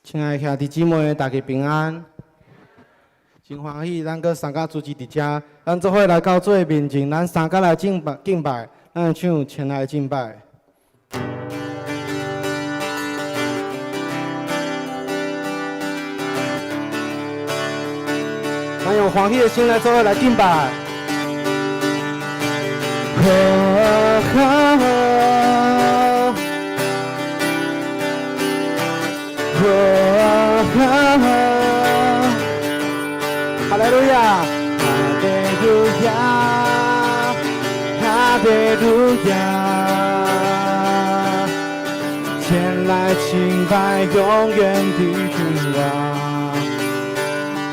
親愛的兄弟姊妹，大家平安。真歡喜，咱閣三甲聚集佇遮，咱做伙來到主的面前，咱三甲來敬拜敬拜，咱來唱前來敬拜。咱用歡喜的心來做伙來敬拜。哈哈哈！哈利路亞，哈利路亞，哈利路亞，前來敬拜永遠的君王。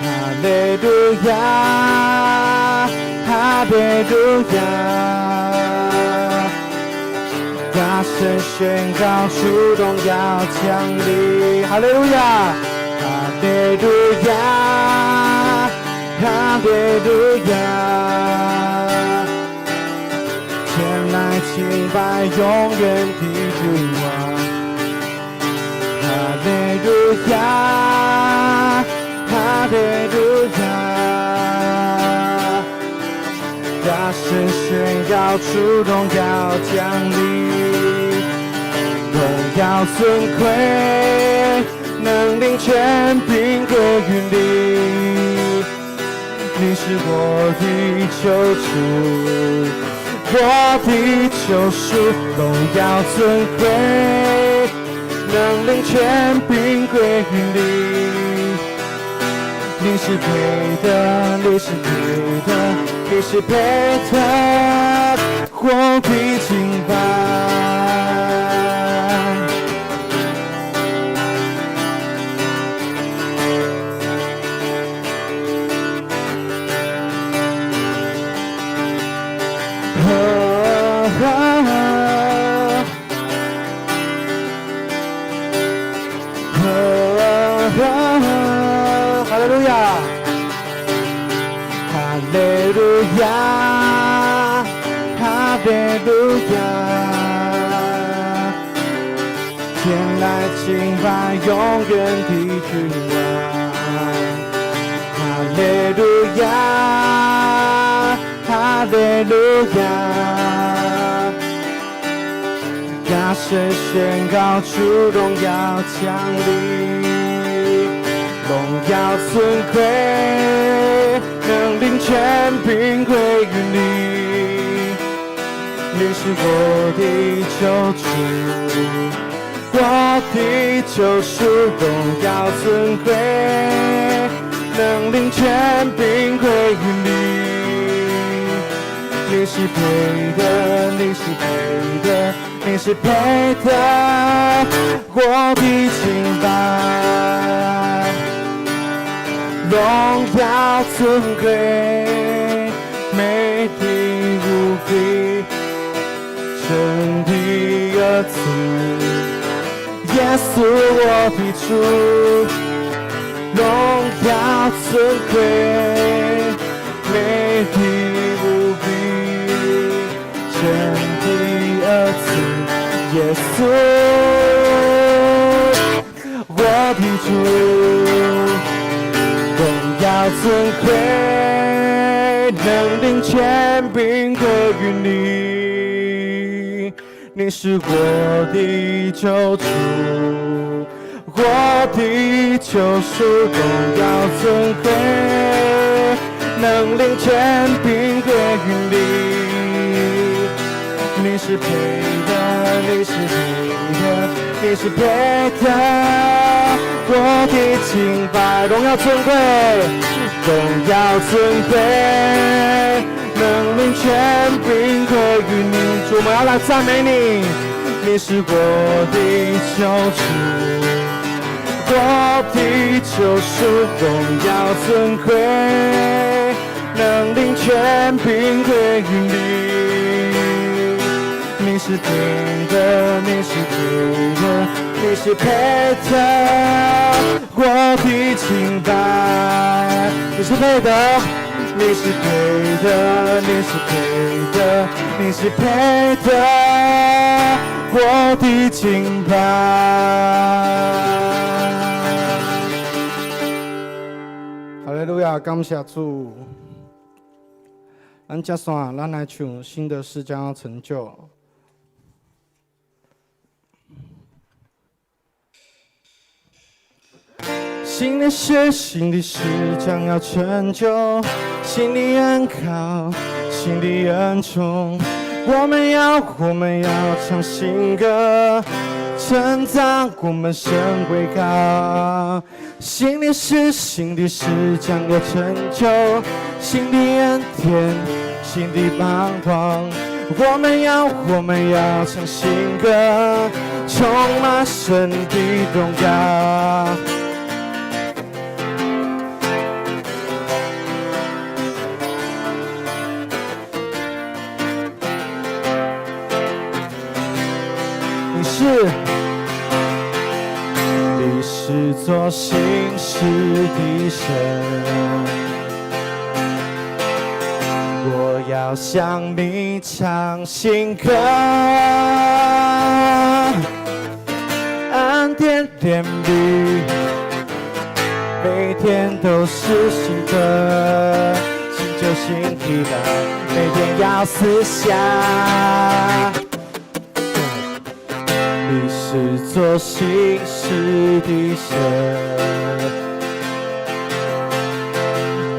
哈利路亞，哈利路亞，大聲宣告主榮耀降臨。哈利路亞，哈利路亞，哈利路亞，前來敬拜永遠的君王。哈利路亞，哈利路亞，大聲宣告主榮耀降臨，榮耀尊貴，能領權柄歸於你，你是我的救主，我的救贖，榮耀尊貴，能領權柄歸於你，你是配得，你是配得，你是配得我的敬拜。哈哈，哈利路亞，哈利路亞，哈利路亞，前來敬拜永遠的君王。哈利路亞，哈利路亞，大聲宣告主榮耀降臨，榮耀尊貴，能領權柄歸於你，你是我的救主，我的救贖，榮耀尊貴，能領權柄歸於你，你是配得，你是配得，你是配得我的敬拜，榮耀尊貴，美麗無比，神的兒子，耶穌我的主，榮耀尊貴，美麗無比，神的兒子，耶穌我的主，榮耀尊貴，能領權柄歸於你，你是我的救主，我的救贖，榮耀尊貴，能領權柄歸於你，你是配得，你是配得，你是配得我的敬拜，榮耀尊貴，榮耀尊貴，能領權柄歸於你。主，我們要來讚美你，你是我的救主，我的救贖，榮耀尊貴，能領權柄歸於你，你是配得，你是配得，你是配得我的敬拜，你是配得。你是配得，你是配得，你是配得我的敬拜。哈利路亞，感謝主。咱接線，咱來唱新的事將要成就。新的事，新的事將要成就，新的恩膏，新的恩寵，我們要唱新歌，稱讚我們神為高。新的事，新的事將要成就，新的恩典，新的盼望，我們要唱新歌，充滿神的榮耀。你是，你是做新事的神，我要向你唱新歌，恩典憐憫，每天都是新的，新酒新皮帶，每天要賜下。你是做新事的神，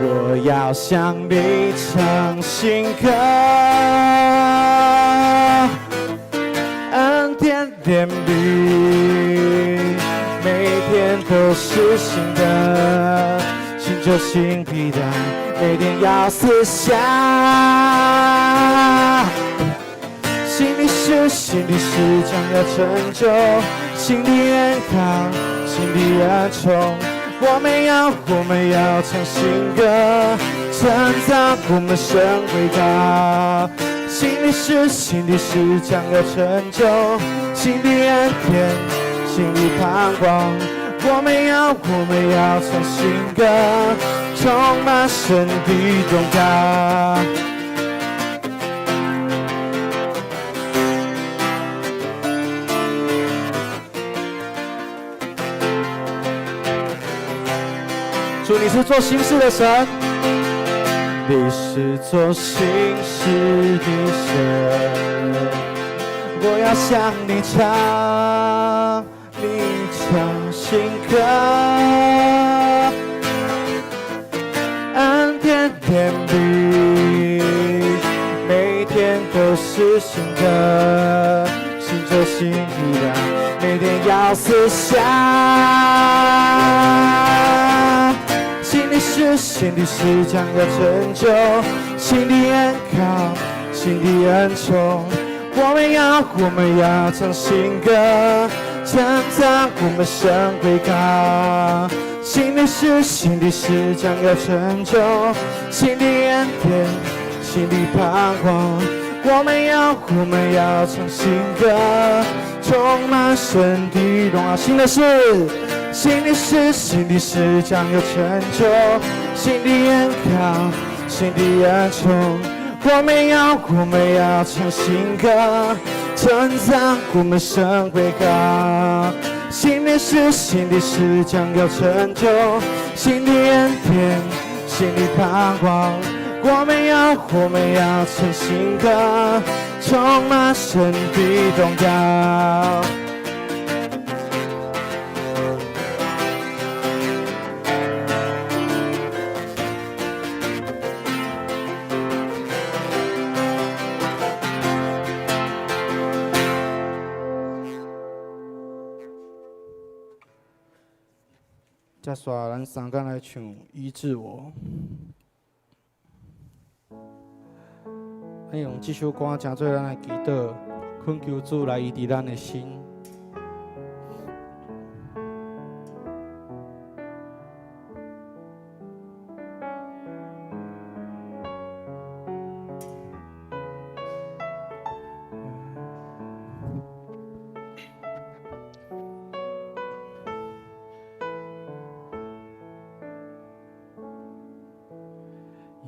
我要向你唱新歌，恩典憐憫，每天都是新的，新酒新皮帶，每天要賜下。新的事，新的事將要成就，新的恩膏，新的恩寵，我們要唱新歌，稱讚我們神為高。新的事，新的事將要成就，新的恩典，新的盼望，我們要唱新歌，充滿神的榮耀。主，你是做新事的神，你是做新事的神，我要向你唱，你唱新歌，恩典憐憫，每天都是新的，新酒新皮帶，每天要賜下。新的事，新的事將要成就，新的恩膏，新的恩寵，我們要唱新歌，稱讚我們神為高。新的事，新的事將要成就，新的恩典，新的盼望，我們要唱新歌，充滿神的榮耀。新的事。新的事，新的事將要成就，新的恩膏，新的恩寵，我們要唱新歌，稱讚我們神為高。新的事，新的事將要成就，新的恩典，新的盼望，我們要唱新歌，充滿神的榮耀。接下來，咱三個來唱《醫治我》。咱用這首歌，成做咱的祈禱，懇求主來醫治咱的心。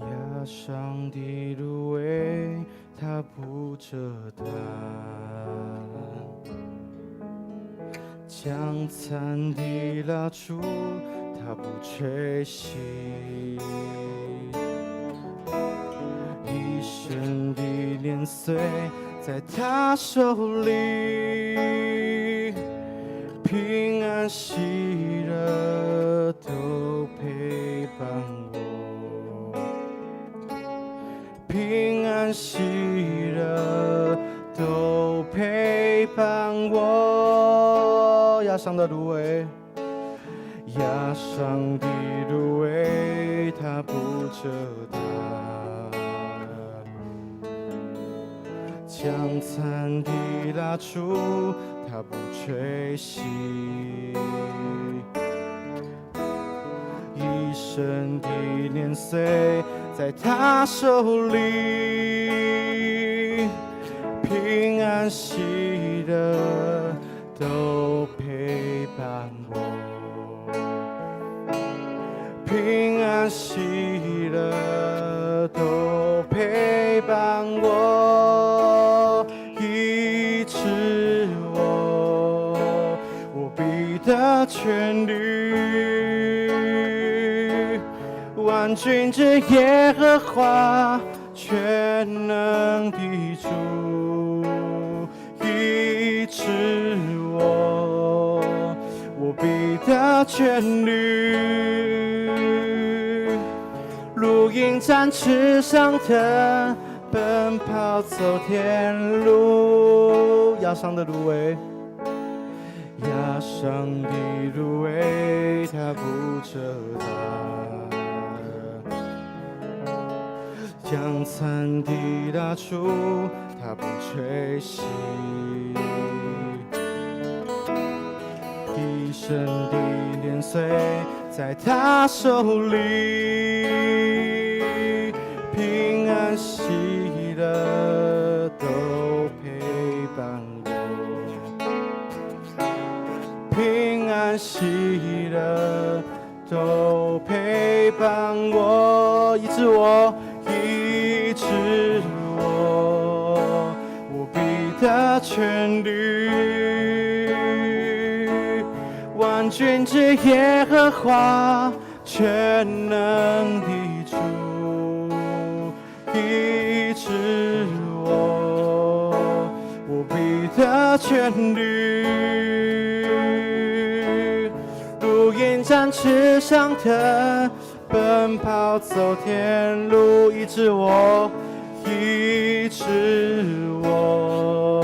耶壓傷的蘆葦，它不折斷；將殘的蠟燭，它不吹熄。一生的年歲，在他手裡，平安喜樂都陪伴我，平安喜樂都陪伴我。壓傷的蘆葦，壓傷的蘆葦，它不折斷。將殘的蠟燭，它不吹熄。一生的年歲，在他手裡，平安喜樂都陪伴我，平安喜樂都陪伴我，醫治我，我必得痊癒。萬軍之耶和華，全能的主，醫治我，我必得痊癒。如鷹展翅上騰，奔跑走天路，壓傷的蘆葦，壓傷的蘆葦，它不折斷。將殘的蠟燭，它不吹熄。一生的年歲，在他手裡，平安喜樂都陪伴我，平安喜樂都陪伴我，醫治我，醫治我，我必得痊癒。萬軍之耶和華，全能的主，醫治我，我必得痊癒。如鷹展翅上騰，奔跑走天路，醫治我，醫治我，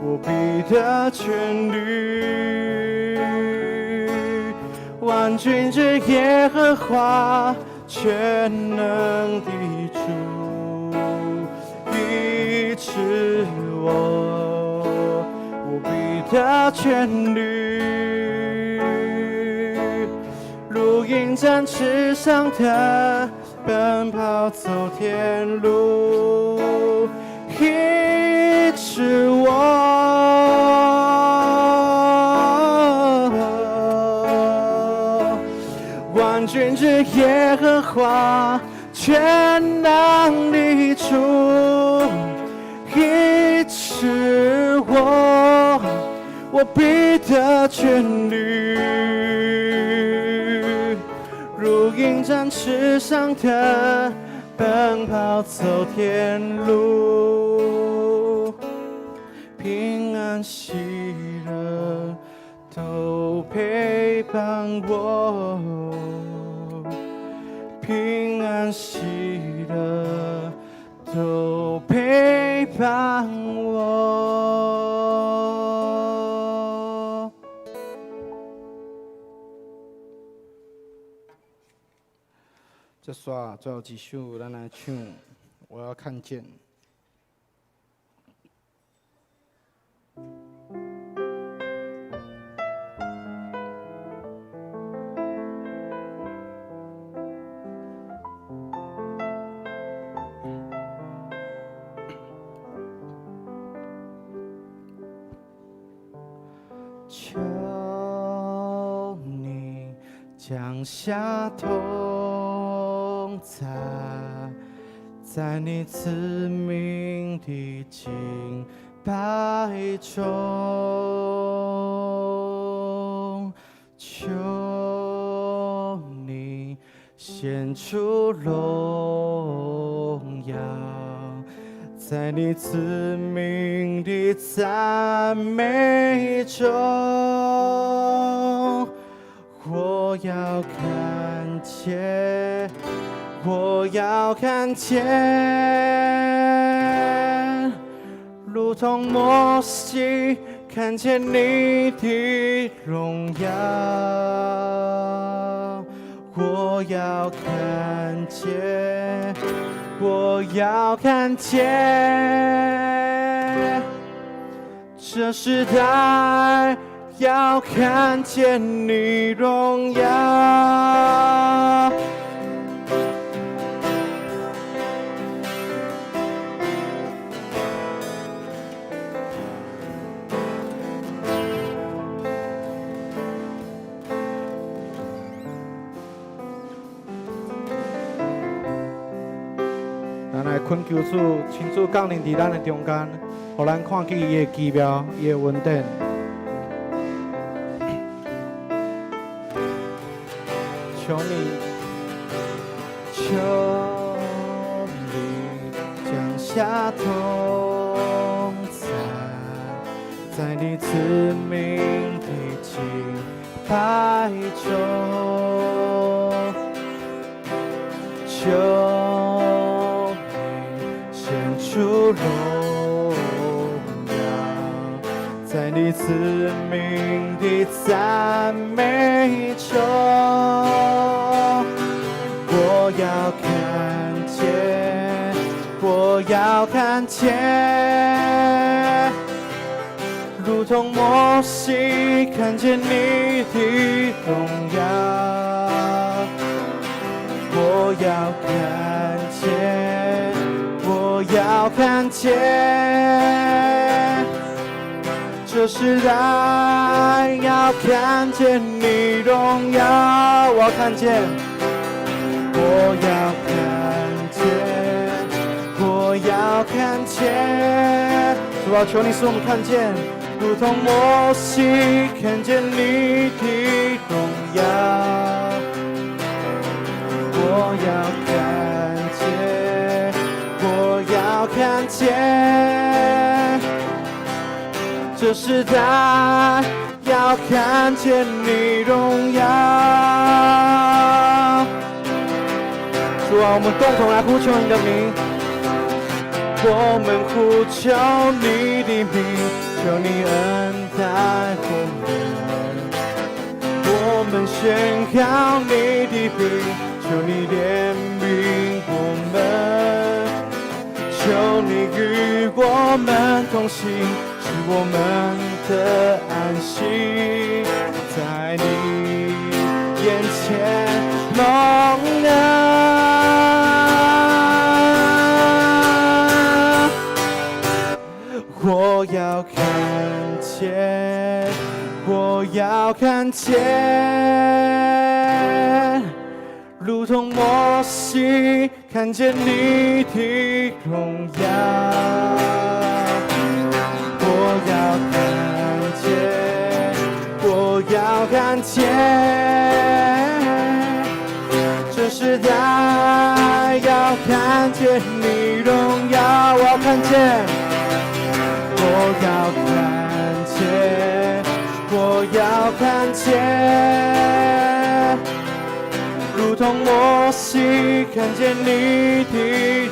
我必得痊癒。萬軍之耶和華，全能的主，醫治我，我必得痊癒。如鷹展翅上騰，奔跑走天路，醫治我。萬軍之耶和華，全能的主，醫治我，我必得痊癒。如鷹展翅上騰，奔跑走天路，平安喜樂都陪伴我，平安喜樂都陪伴我。這煞最後一首，咱來唱。我要看見。求你降下同在，在你子民的敬拜中，求你顯出榮耀，在你子民的讚美中，我要看見，我要看見，如同摩西看見你的榮耀。我要看見，我要看見，這時代要看見你榮耀。咱來懇求主，親自降臨佇咱的中間，予咱看見伊的奇妙，伊的恩典。求你，求你降下同在，在你子民的敬拜中，求你顯出榮耀，在你子民的讚美中，我要看見，我要看見，如同摩西看見你的榮耀。我要看見，我要看見，這時代要看見你榮耀。我要看見，我要看見，我要看見，主啊，求你使我們看見，如同摩西看見你的榮耀。我要看見，我要看見，這時代要看見你榮耀。主啊，我們共同來呼求你的名，我們呼求你的名，求你恩待我們。我們宣告你的名，求你憐憫我們，求你與我們同行，使我們得安息，在你眼前蒙恩。我要看見，我要看見，如同摩西看見你的榮耀。我要看見，我要看見，這時代要看見你榮耀。我要看見，我要看見，我要看見，如同摩西看見你的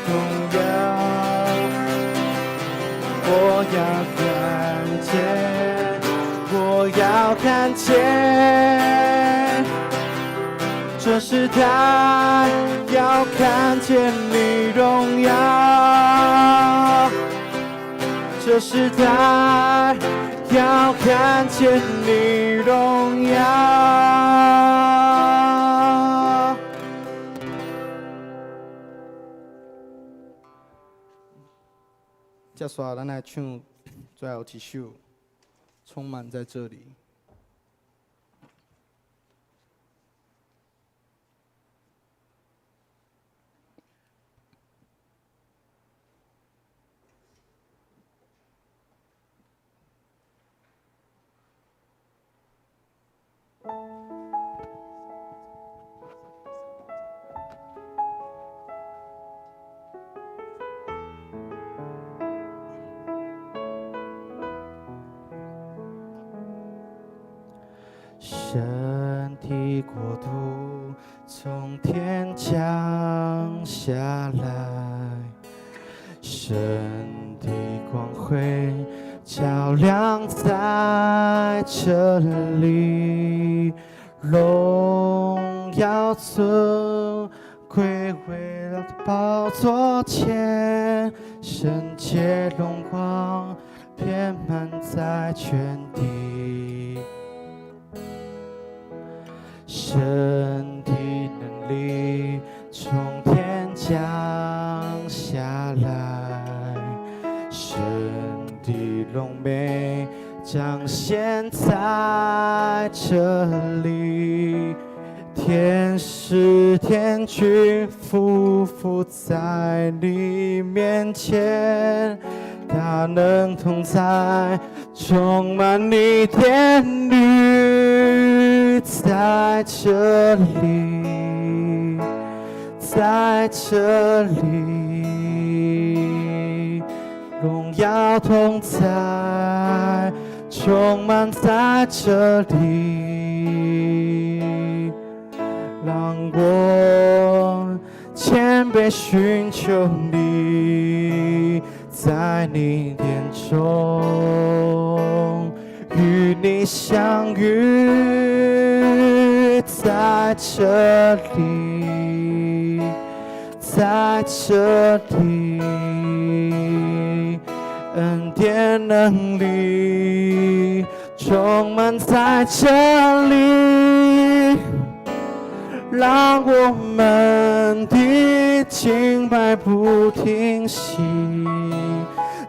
榮耀。我要看見，我要看見，這時代要看見你榮耀。這時代要看見你榮耀。接下來，咱來唱最後一首《充滿在這裡》。國度從天降下來，神的光輝照亮在這裡，榮耀尊貴圍繞寶座前，聖潔榮光遍滿在全地。神的能力從天降下來，神的榮美彰顯在這裡，天使天軍俯伏在你面前，大能同在，充滿你殿宇，在這裡，在這裡，榮耀同在，充滿在這裡，讓我謙卑尋求你，在你殿中與你相遇，在這裡，在這裡，恩典能力充滿在這裡，讓我們的敬拜不停息，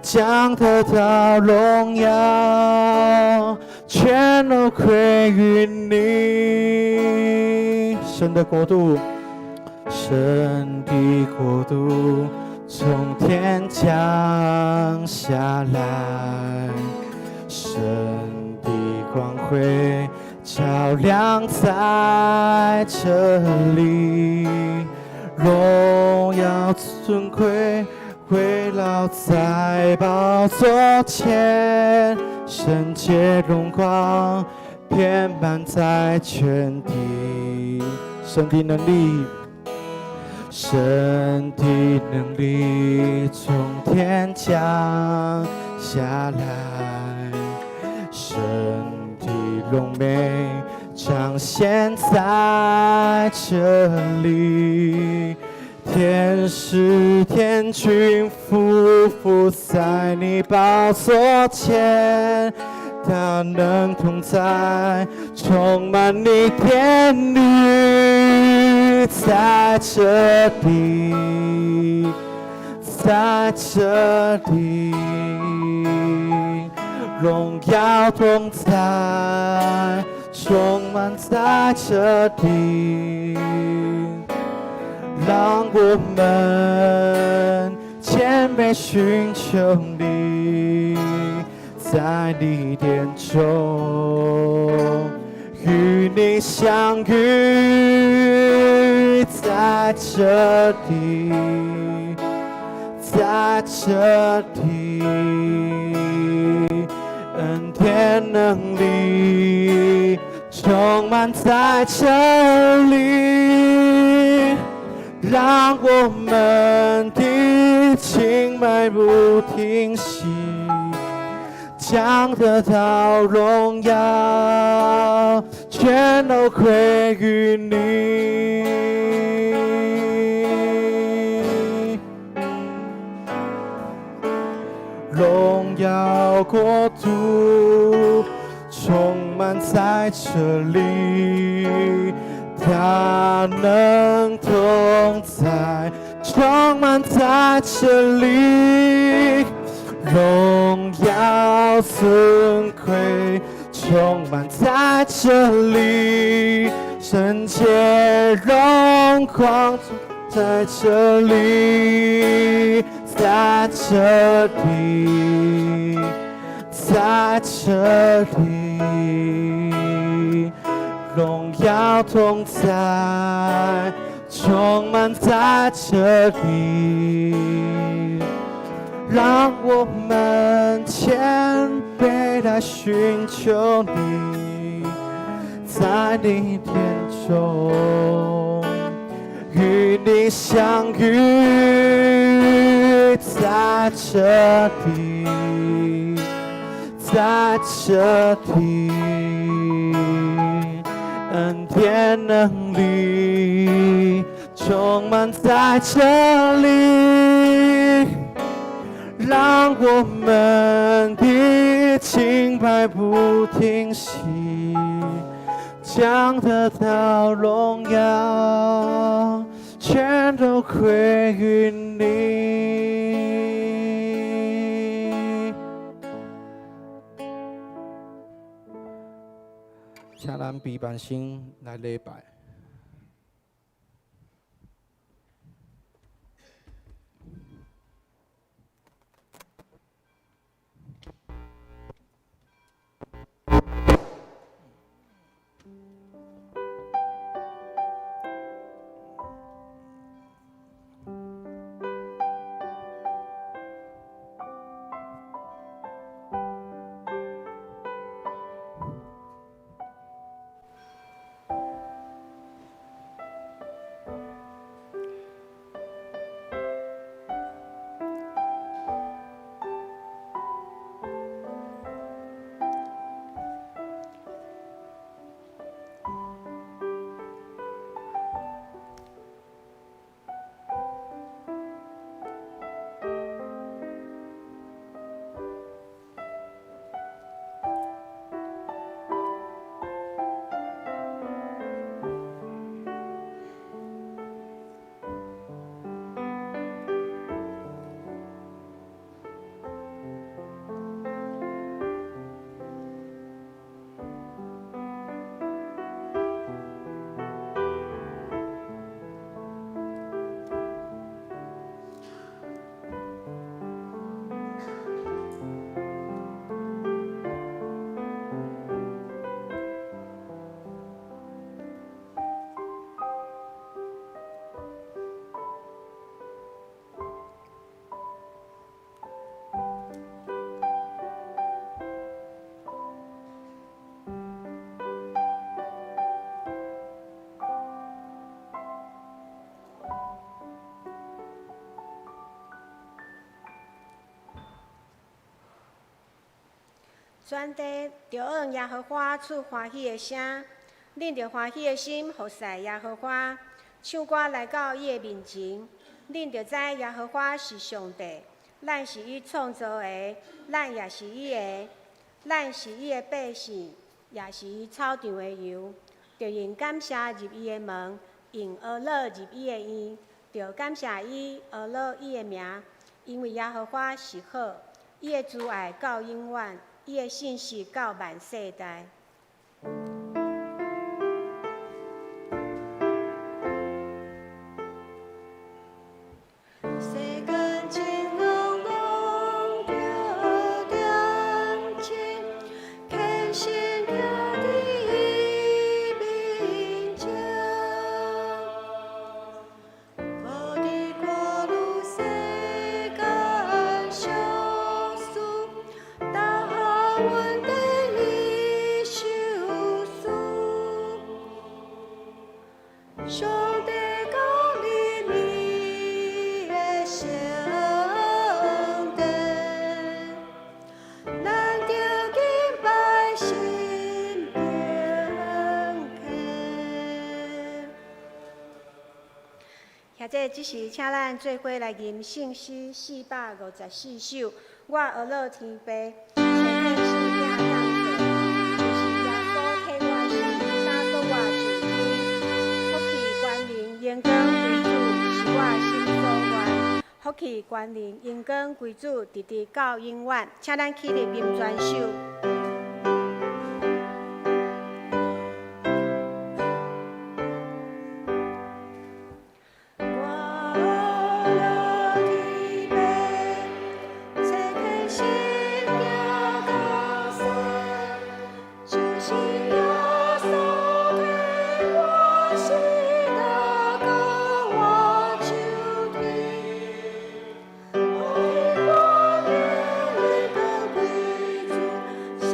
將得到榮耀，全都歸於你。神的國度，神的國度從天降下來，神的光輝照亮在這裡，榮耀尊貴圍繞在寶座前，聖潔榮光遍滿在全地。神的能力，神的能力從天降下來，神的榮美彰顯在這裡，天使天軍俯伏在你寶座前，大能同在，充滿你殿宇，在這裡，在這裡，榮耀同在，充滿在這裡，讓我們謙卑尋求你，在你殿中與你相遇，在這裡，在這裡，恩典能力充滿在這裡，讓我們的敬拜不停息，將得到榮耀，全都歸於你。榮耀國度充滿在這裡，大能同在，充滿在這裡，榮耀尊貴充滿在這裡，聖潔榮光在這裡，在這裡，在這裡，榮耀同在，充滿在這裡，讓我們謙卑來尋求你，在你殿中，與你相遇，在這裡，在這裡，恩典能力充滿在這裡，讓我們的敬拜不停息，將得到榮耀，全都歸於你。請咱閉目先來禮拜。全地著向耶和華出歡喜的聲，恁著歡喜的心服侍耶和華，唱歌來到伊的面前，恁著知耶和華是上帝，咱是伊創造的，咱也是伊的，咱是伊的百姓，也是伊草場的羊。著用感謝入伊的門，用呵咾入伊的院，著感謝伊，呵咾伊的名，因為耶和華是好，伊的慈愛到永遠。伊的信實到萬世代。世間情濃濃著點真，虔誠徛佇伊面前，無佇看汝世間相思，逐項穩定伊修事。上帝降臨伊的聖殿，咱著敬拜心敬虔。現在這時，請咱做伙來吟聖詩454首，我呵咾天父，齊天聖囝降世，就是耶穌替我死，打過我受虧，福氣權能榮光歸主，是我心所願。福氣權能榮光歸主，直直到永遠。請咱起立吟全首。我呵咾天父，齊天聖囝降世，就是耶穌替我死，打過我受虧，福氣權能榮光歸主，是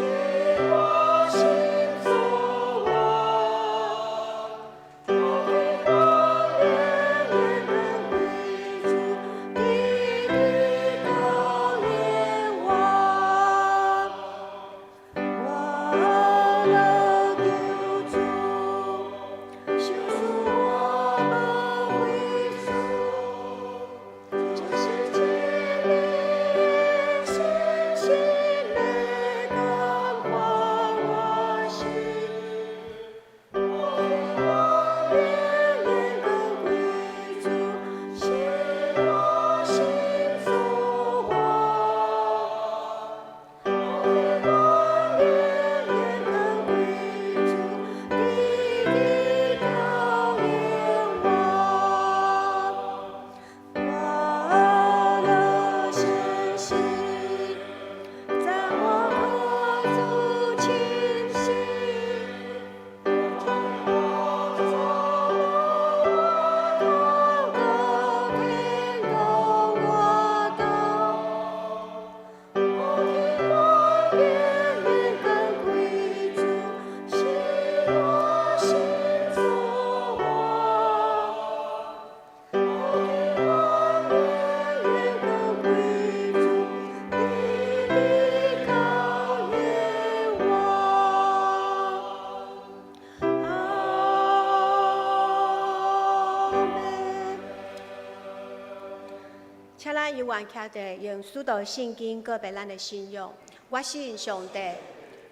請咱猶原徛佇用使徒信經告白咱的信仰。我信上帝，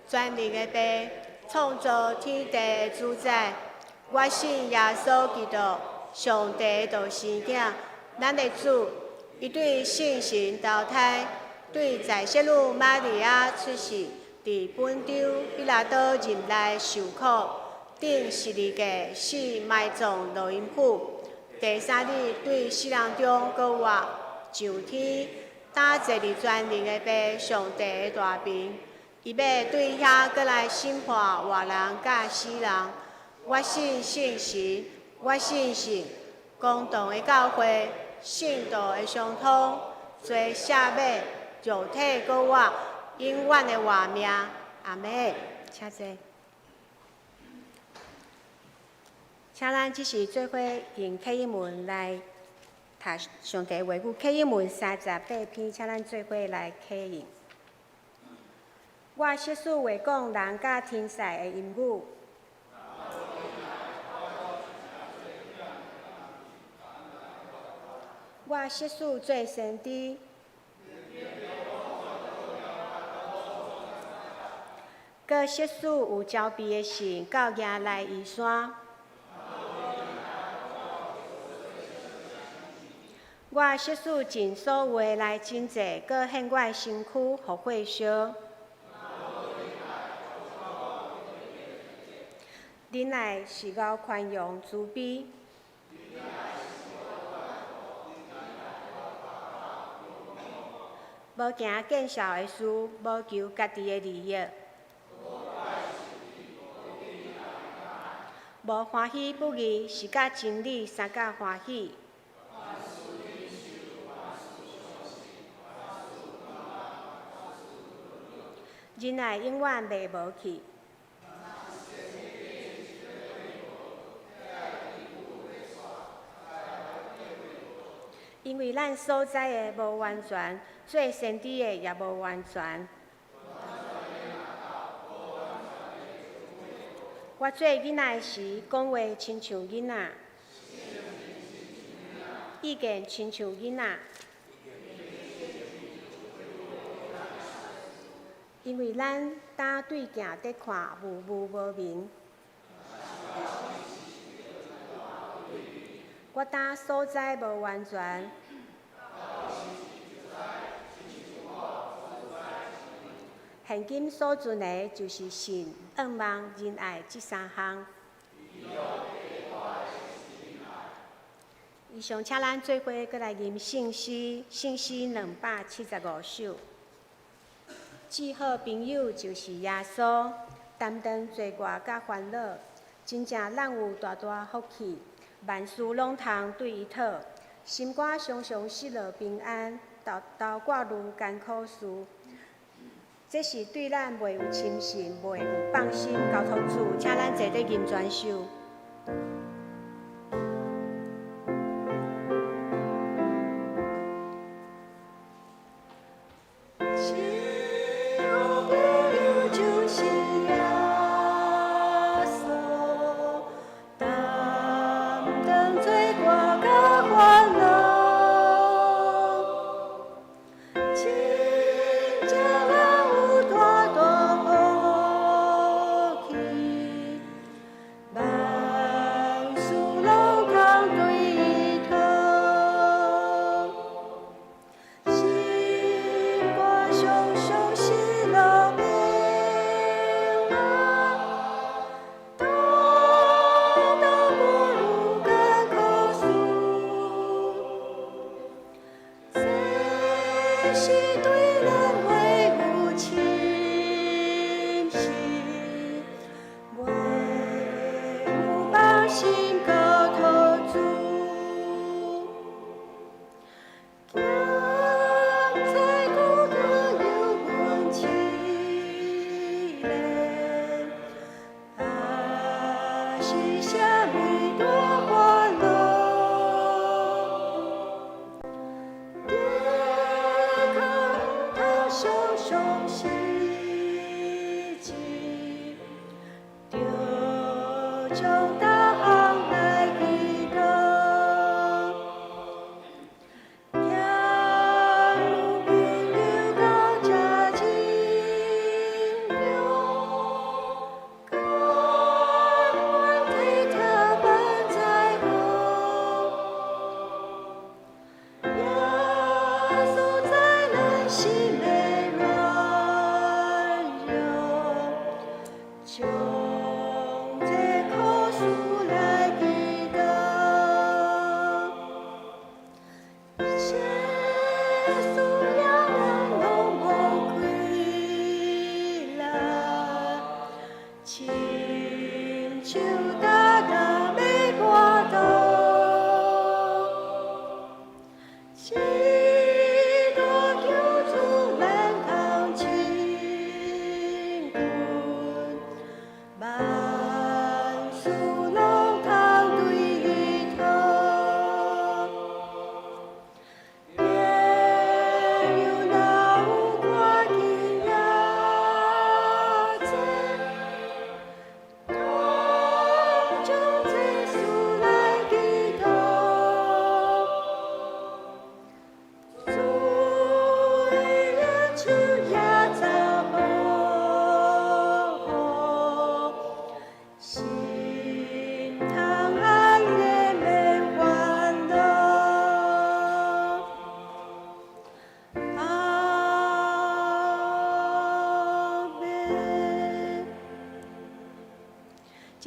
全能的父，創造天地的主宰。我信耶穌基督，上帝的獨生囝，咱的主。伊對聖神投胎，對在聖女瑪利亞出世，佇本丟彼拉多任內受苦，釘十字架死埋葬落陰府。第三日對死人中閣活，上天，擔坐佇全能的父上帝的大爿。伊欲對遐閣來審判活人佮死人。我信聖神，我信信公同的教會，聖徒的相通，罪赦免，肉體閣活，永遠的活命。阿們，請坐。請咱這時做伙用啟應文來讀上帝話語，啟應文38篇，請咱做伙來啟應。我識使會講人佮天使的音語。我識使做先知，閣識使有招庇的神到耶來夷山。我識使盡所有的來拯濟，閣獻我的身軀予火燒。忍耐是𠢕寬容慈悲。無行見笑的事，無求家己的利益。無歡喜不義，是佮真理相佮歡喜。忍耐永遠袂無去。因為咱所知的無完全，做先知的也無完全。我做囡仔時，講話親像囡仔，意見親像囡仔。因為咱擔對鏡佇看，霧霧無明。我擔所知無完全。現今所存的，就是信、盼望、仁愛這三項。以上，請咱做伙閣來吟聖詩，聖詩275首。至好朋友就是耶穌，擔當罪過佮煩惱，真正咱有大大福氣，萬事攏通對伊討，心肝常常喜樂平安，頭頭掛慮艱苦事，這是對咱袂有深信，袂有放心交託主，請咱坐佇吟全首。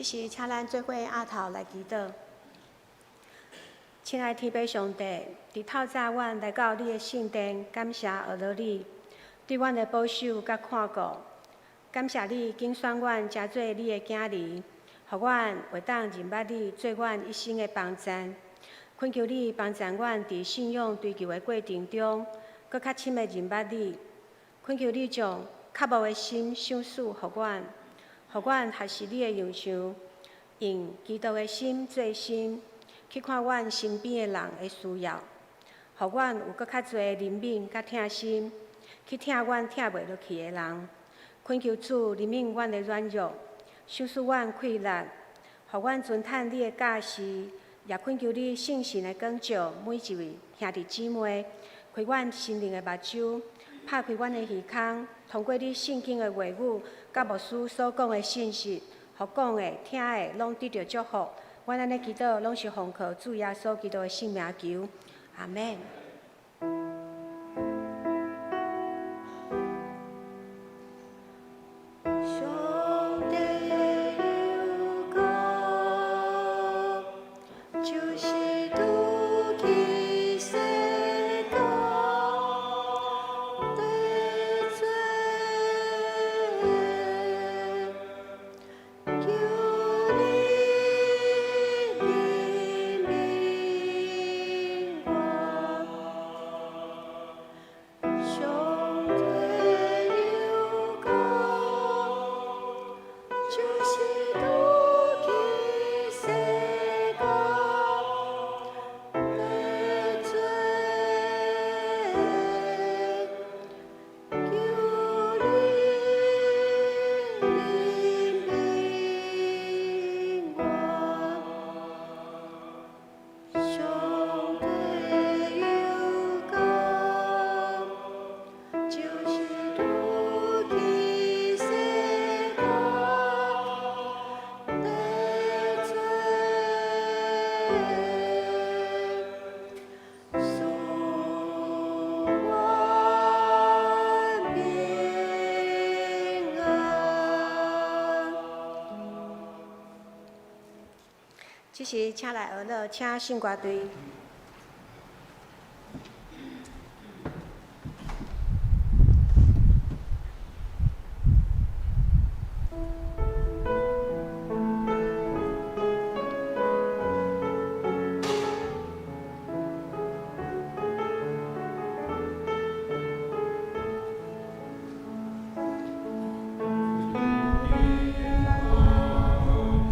時，請咱做伙阿頭來祈禱。親愛天父上帝，佇透早阮來到你的聖殿，感謝阿羅你對阮的保守佮看顧。感謝你揀選阮成做你的囝兒，予阮會當認捌你做阮一生的幫贊。懇求你幫贊阮佇信仰追求的過程中，閣較深的認捌你。懇求你將渴慕的心賞賜予阮，予阮學習你的樣式，用基督的心做心，去看阮身邊的人的需要，予阮有閣較濟憐憫佮疼心，去疼阮疼袂落去的人。懇求主憐憫阮的軟弱，賞賜阮氣力，予阮遵趁你的教示，也懇求你聖神的光照每一位兄弟姊妹，開阮心靈的目睭，拍開阮的耳孔，通過你聖經的話語，佮牧師所講的信息，予講的、聽的，攏得著祝福。阮按呢祈禱，攏是奉靠主耶穌基督的聖名求，阿們。上帝有講，就是拄去世間的罪，求你憐憫我。上帝有講，就是拄去世間的罪，求你憐憫我。上帝有講，就是拄去世間的罪，賜阮平安。這時，請來學樂，請聖歌隊。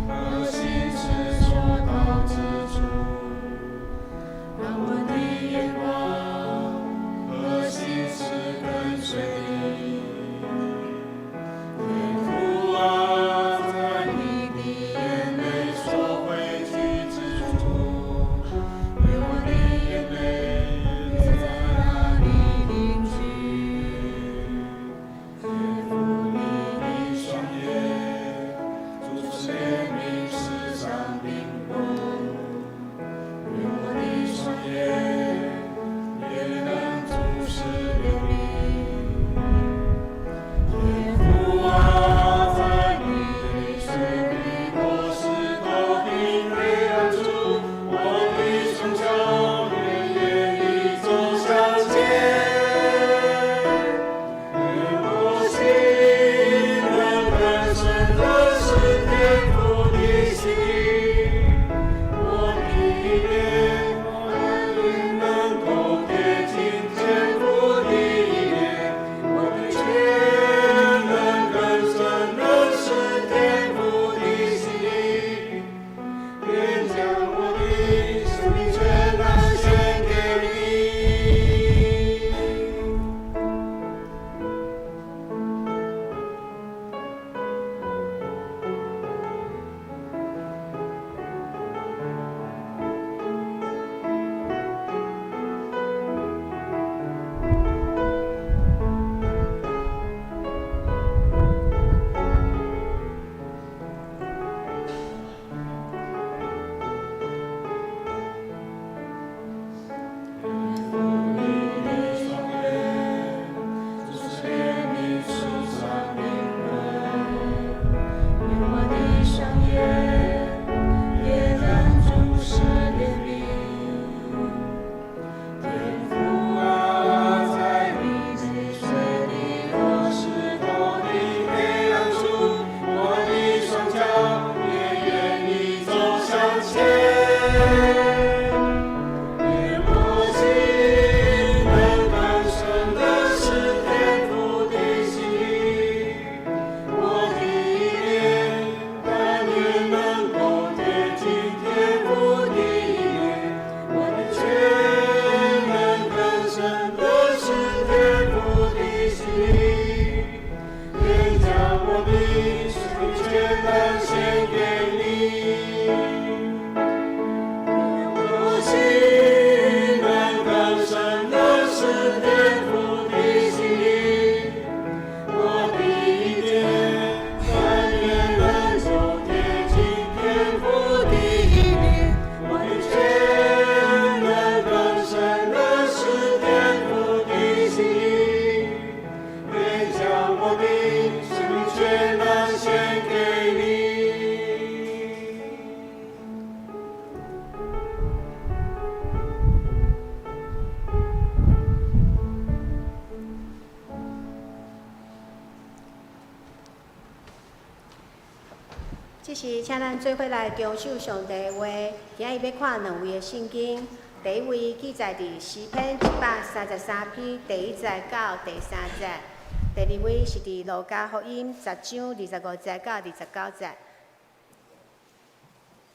何心之所到之處，這時，請咱做伙來重守上帝的話。今仔日欲看兩位的聖經，第一位記載佇詩篇133篇第一節到第三節；第二位是佇路加福音10章25節到29節。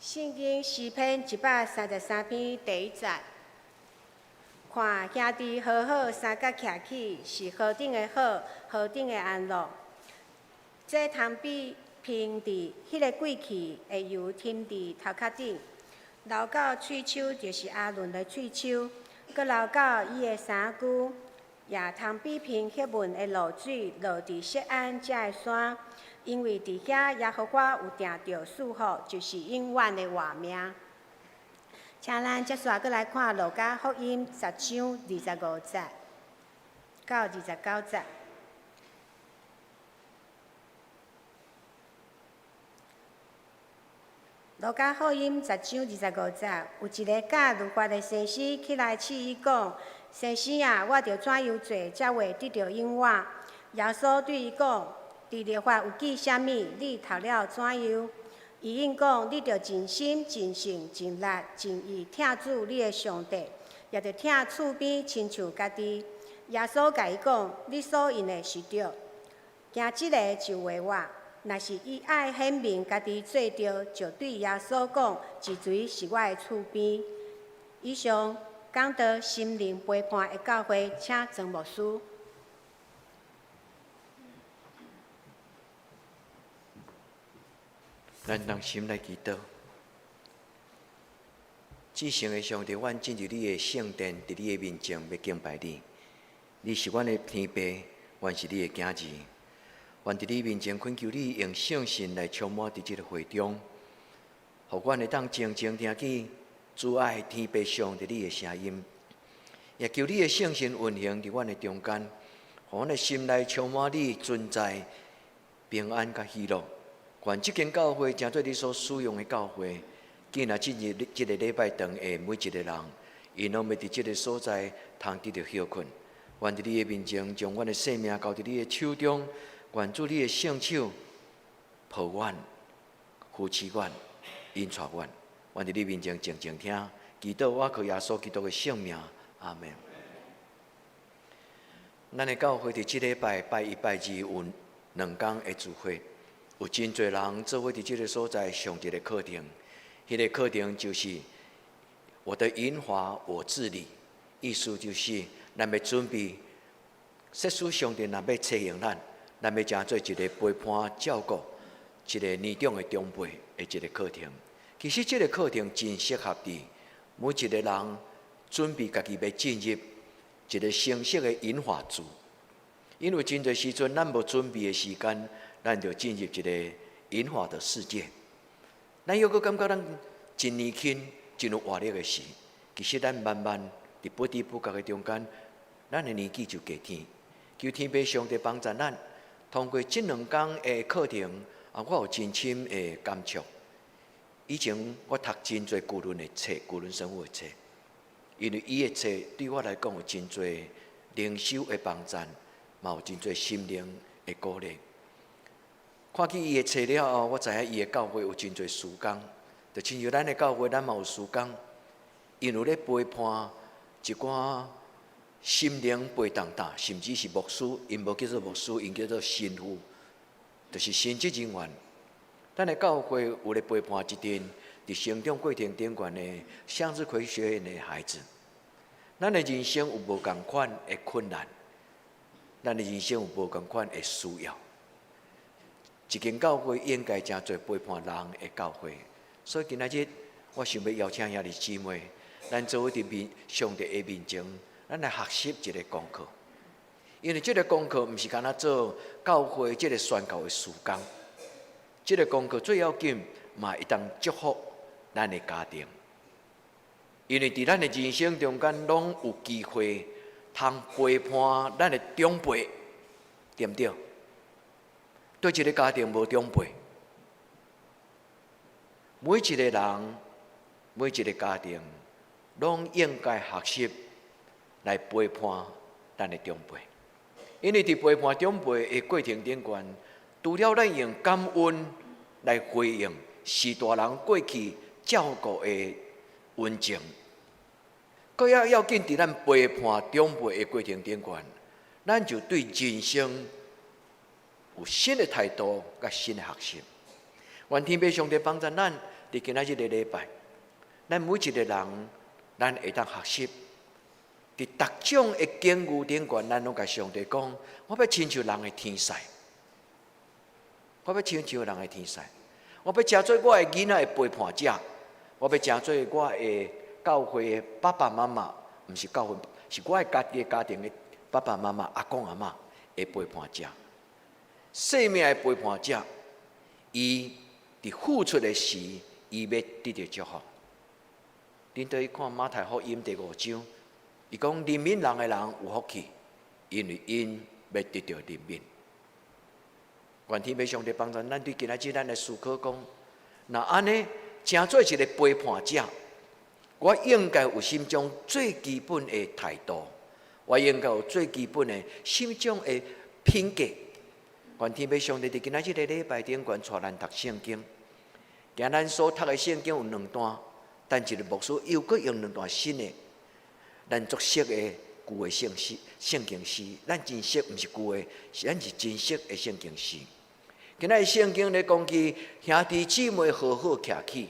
聖經詩篇一百三十三篇第一節，看兄弟和好相佮徛起，是何等的好，何等的安樂。這通比噴佇彼个貴氣的油添佇頭殼頂，流到喙鬚，就是亞倫的喙鬚，閣流到伊的衫袖，也通比噴赫門的露水落佇錫安這个山，因為佇遐耶和華有定著賜福，就是永遠的活命。請咱接續閣來看路加福音十章二十五節到二十九節。路加福音十章二十五節，有一个教律法的先生起來試伊講：先生啊，我著怎樣做，才會得著永活？耶穌對伊講：佇律法有記啥物？你讀了怎樣？伊應講：你著盡心、盡性、盡力、盡意疼主你的上帝，也著疼厝邊親像家己。耶穌共伊講：你所應的是對，行這个就會活。若是伊愛顯明家己做對，就對耶穌講：這錘是我的厝邊。以上講到心靈陪伴的教會，請莊牧師。咱同心來祈禱。至聖的上帝，阮進入你的聖殿，佇你的面前欲敬拜你。你是阮的天父，阮是你的囝兒。願佇你面前懇求你用聖神來充滿佇這个會中，予阮會當靜靜聽見主愛天父上帝你的聲音，也求你的聖神運行佇阮的中間，予阮的心內充滿你存在平安佮喜樂。願這間教會成做你所使用的教會，今仔進入這个禮拜堂的每一个人，𪜶攏欲佇這个所在通得著歇睏。願佇你的面前，將阮的性命交佇你的手中。願主你的聖手抱阮、扶持阮、引帶阮。願佇你面前靜靜聽，祈禱我靠耶穌基督的聖名，阿們。咱的教會佇這禮拜拜一、拜二有兩工的聚會，有真濟人做伙佇這个所在上一个課程。彼个課程就是我的銀髮我自理，意思就是咱欲準備，設使上帝若欲差用咱。咱欲成做一个陪伴照顧一个年長的長輩的一个課程。其實這个課程真適合佇每一个人準備家己欲進入一个成熟的銀髮族。因為真濟時陣咱無準備的時間，咱就進入一个銀髮的世界。咱猶閣感覺咱真年輕、真有活力的時，其實咱慢慢佇不知不覺的中間，咱的年紀就加添。求天父上帝幫助咱。通過這兩工的課程，啊，我有真深的感觸。以前我讀真濟舊倫的冊，舊倫神父的冊，因為伊的冊對我來講有真濟靈修的幫助，嘛有真濟心靈的鼓勵。看見伊的冊了後，我知影伊的教會有真濟事工，就親像咱的教會，咱嘛有事工，𪜶有咧陪伴一寡心靈陪同擔，甚至是牧師，𪜶無叫做牧師，𪜶叫做神父，就是神職人員。咱的教會有咧陪伴一陣佇成長過程頂懸的向日葵學院的孩子。咱的人生有無仝款的困難，咱的人生有無仝款的需要。一間教會應該成做陪伴人的教會，所以今仔日我想欲邀請兄弟姊妹，咱做伙佇面上帝的面前。咱來學習一个功課，因為這个功課毋是干焦做教會這个宣教的事工，這个功課最要緊嘛會當祝福咱的家庭，因為佇咱的人生中間，攏有機會通陪伴咱的長輩，對毋對？對一个家庭無長輩，每一个人，每一个家庭，攏應該學習。來陪伴咱的長輩，因為佇陪伴長輩的過程頂懸，除了咱用感恩來回應是大人過去照顧的溫情。閣較要緊，佇咱陪伴長輩的過程頂懸，咱就對人生有新的態度佮新的學習。願天父上帝幫助咱，佇今仔日個禮拜，咱每一個人，咱會當學習。佇逐種的境遇頂懸，咱攏共上帝講：我欲親像人的天使，我欲親像人的天使，我欲成做我的囡仔的陪伴者，我欲成做我的教會的爸爸媽媽，毋是教會，是我的家己的家庭的爸爸媽媽、阿公阿嬤的陪伴者，生命的陪伴者，伊佇付出的時，伊欲得著祝福。恁綴去看馬太福音第五章，伊講憐憫人的人有福氣，因為𪜶欲得著憐憫。願天父上帝幫助咱對今仔日咱來思考講，若按呢，成做一個陪伴者，我應該有心中最基本的態度，我應該有最基本的心中的品格。願天父上帝佇今仔日個禮拜頂懸帶咱讀聖經，今咱所讀的聖經有兩段，但一個牧師又閣用兩段新的，咱足熟的舊的聖詩、聖經詩，咱真熟，毋是舊的，是咱是真熟的聖經詩。今仔日聖經咧講起兄弟姊妹和好徛起，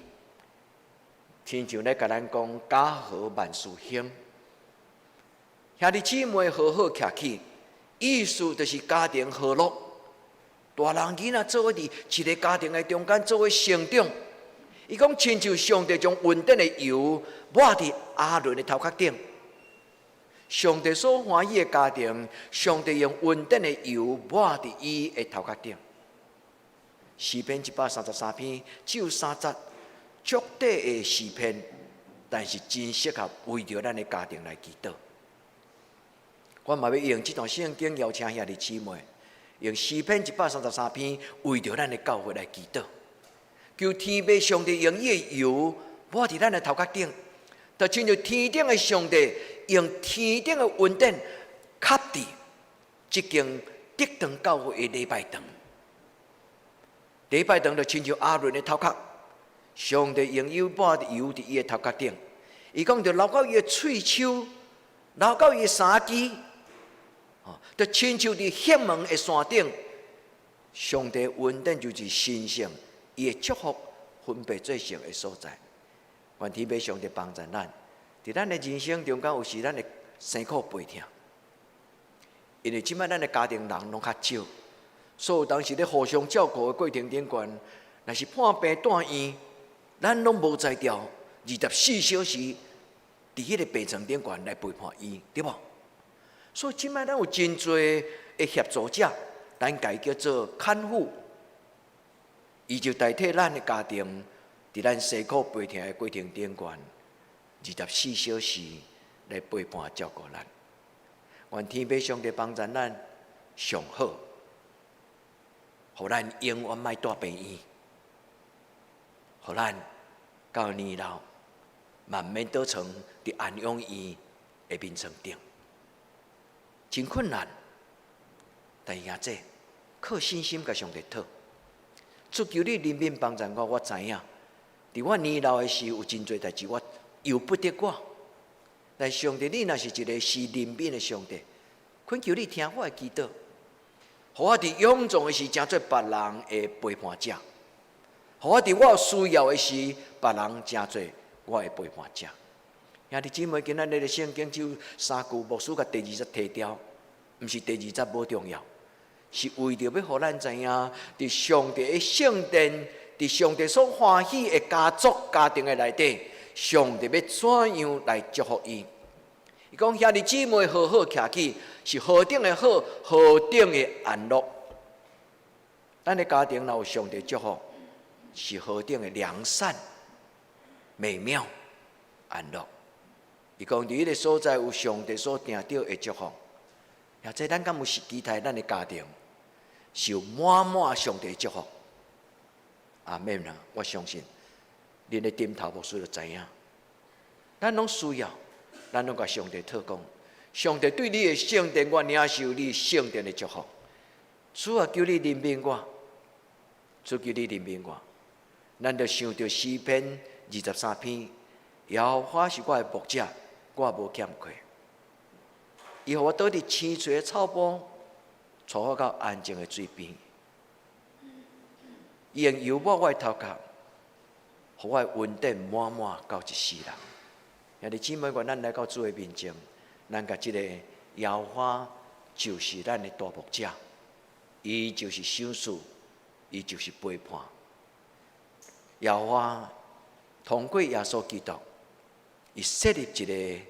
親像咧共咱講家和萬事興。兄弟姊妹和好徛起，意思就是家庭和樂。大人囡仔做伙佇一個家庭的中間做伙成長。伊講親像上帝將恩典的油抹佇亞倫的頭殼頂。上帝所歡喜的家庭，上帝用恩典的油抹佇伊的頭殼頂。詩篇133篇只有三節，足短的詩篇，但是真適合為著咱的家庭來祈禱。我嘛欲用這段聖經邀請兄弟姊妹，用詩篇一百三十三篇為著咱的教會來祈禱，求天父上帝用伊的油抹佇咱的頭殼頂，就親像天頂的上帝用天頂的恩典，吸佇這間竹塘教會的禮拜堂。禮拜堂就親像亞倫的頭殼，上帝用油抹油佇伊的頭殼頂，伊講就流到伊的喙鬚，流到伊的衫枝，就親像佇黑門的山頂，上帝恩典就是神聖，伊的祝福分別做聖的所在。願天父上帝幫助咱，佇咱的人生中間有時咱會生苦悲痛，因為這擺咱的家庭人攏較少。所以當時咧互相照顧的過程頂懸，若是破病住院，咱攏無才調，24小時佇彼個病床頂懸來陪伴伊，對無？所以這擺咱有真濟的協助者，咱共伊叫做看護，伊就代替咱的家庭，佇咱生苦悲痛的過程頂懸，24小時來陪伴照顧咱。願天父上帝幫助咱上好。予咱永遠莫蹛病院，予咱到年老，嘛毋免倒床佇安養院的眠床頂，真困難。但是兄弟，靠信心共上帝討。主求你憐憫幫助我，我知影，佇我年老的時有真濟代誌，我由不得我。但上帝，你若是一個施憐憫的上帝，懇求你聽我的祈禱。予我佇臃腫的時，成做別人的陪伴者；予我佇我有需要的時，別人成做我的陪伴者。兄弟姊妹，今仔日的聖經只有三句，牧師共第二節提掉，毋是第二節無重要，是為著欲予咱知影，佇上帝的聖殿，佇上帝所歡喜的家族家庭的內底，上帝欲怎樣來祝福伊？伊講兄弟姊妹和好徛起，是何等的好，何等的安樂。咱的家庭若有上帝祝福，是何等的良善、美妙、安樂。伊講佇彼個所在有上帝所定著的祝福，或者咱敢有是期待咱的家庭是有滿滿上帝祝福？阿們啊！我相信，恁的點頭牧師就知影，咱攏需要。咱攏共上帝討講，上帝對你的聖殿，我領受你聖殿的祝福。主啊，求你憐憫我，主求你憐憫我。咱就想著詩篇23篇，耶和華是我的牧者，我無欠缺。伊予我倒佇青翠的草埔，帶我到安靜的水邊。伊用油抹我的頭殼，予我的恩典滿滿到一世人。兄弟姊妹，願咱來到主的面前，咱共這個耶和華就是咱的大牧者，伊就是賞賜，伊就是陪伴。耶和華通過耶穌基督，伊設立一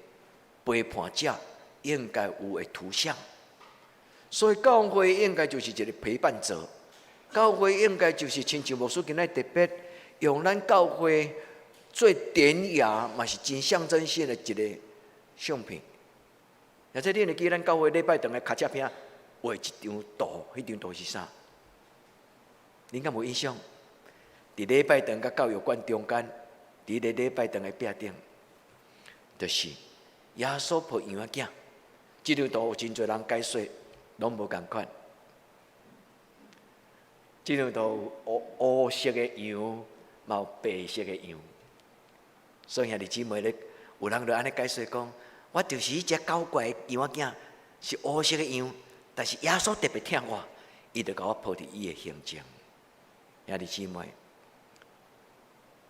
個陪伴者應該有的圖像。所以教會應該就是一個陪伴者，教會應該就是親像牧師今仔特別用咱教會最典雅，嘛是真象徵性的一個相片。而且你會記咱教會禮拜堂的卡車片畫一張圖，彼張圖是啥？恁敢無印象？佇禮拜堂佮教育館中間，佇個禮拜堂的壁頂，就是耶穌抱嬰仔。這張圖有真濟人解說，攏無仝款。這張圖有烏色的羊，嘛有白色的羊。所以兄弟姊妹咧，有人就按呢解說講，我就是彼隻搞怪的羊仔囝，是烏色的羊，但是耶穌特別疼我，伊就共我抱佇伊的胸前。兄弟姊妹，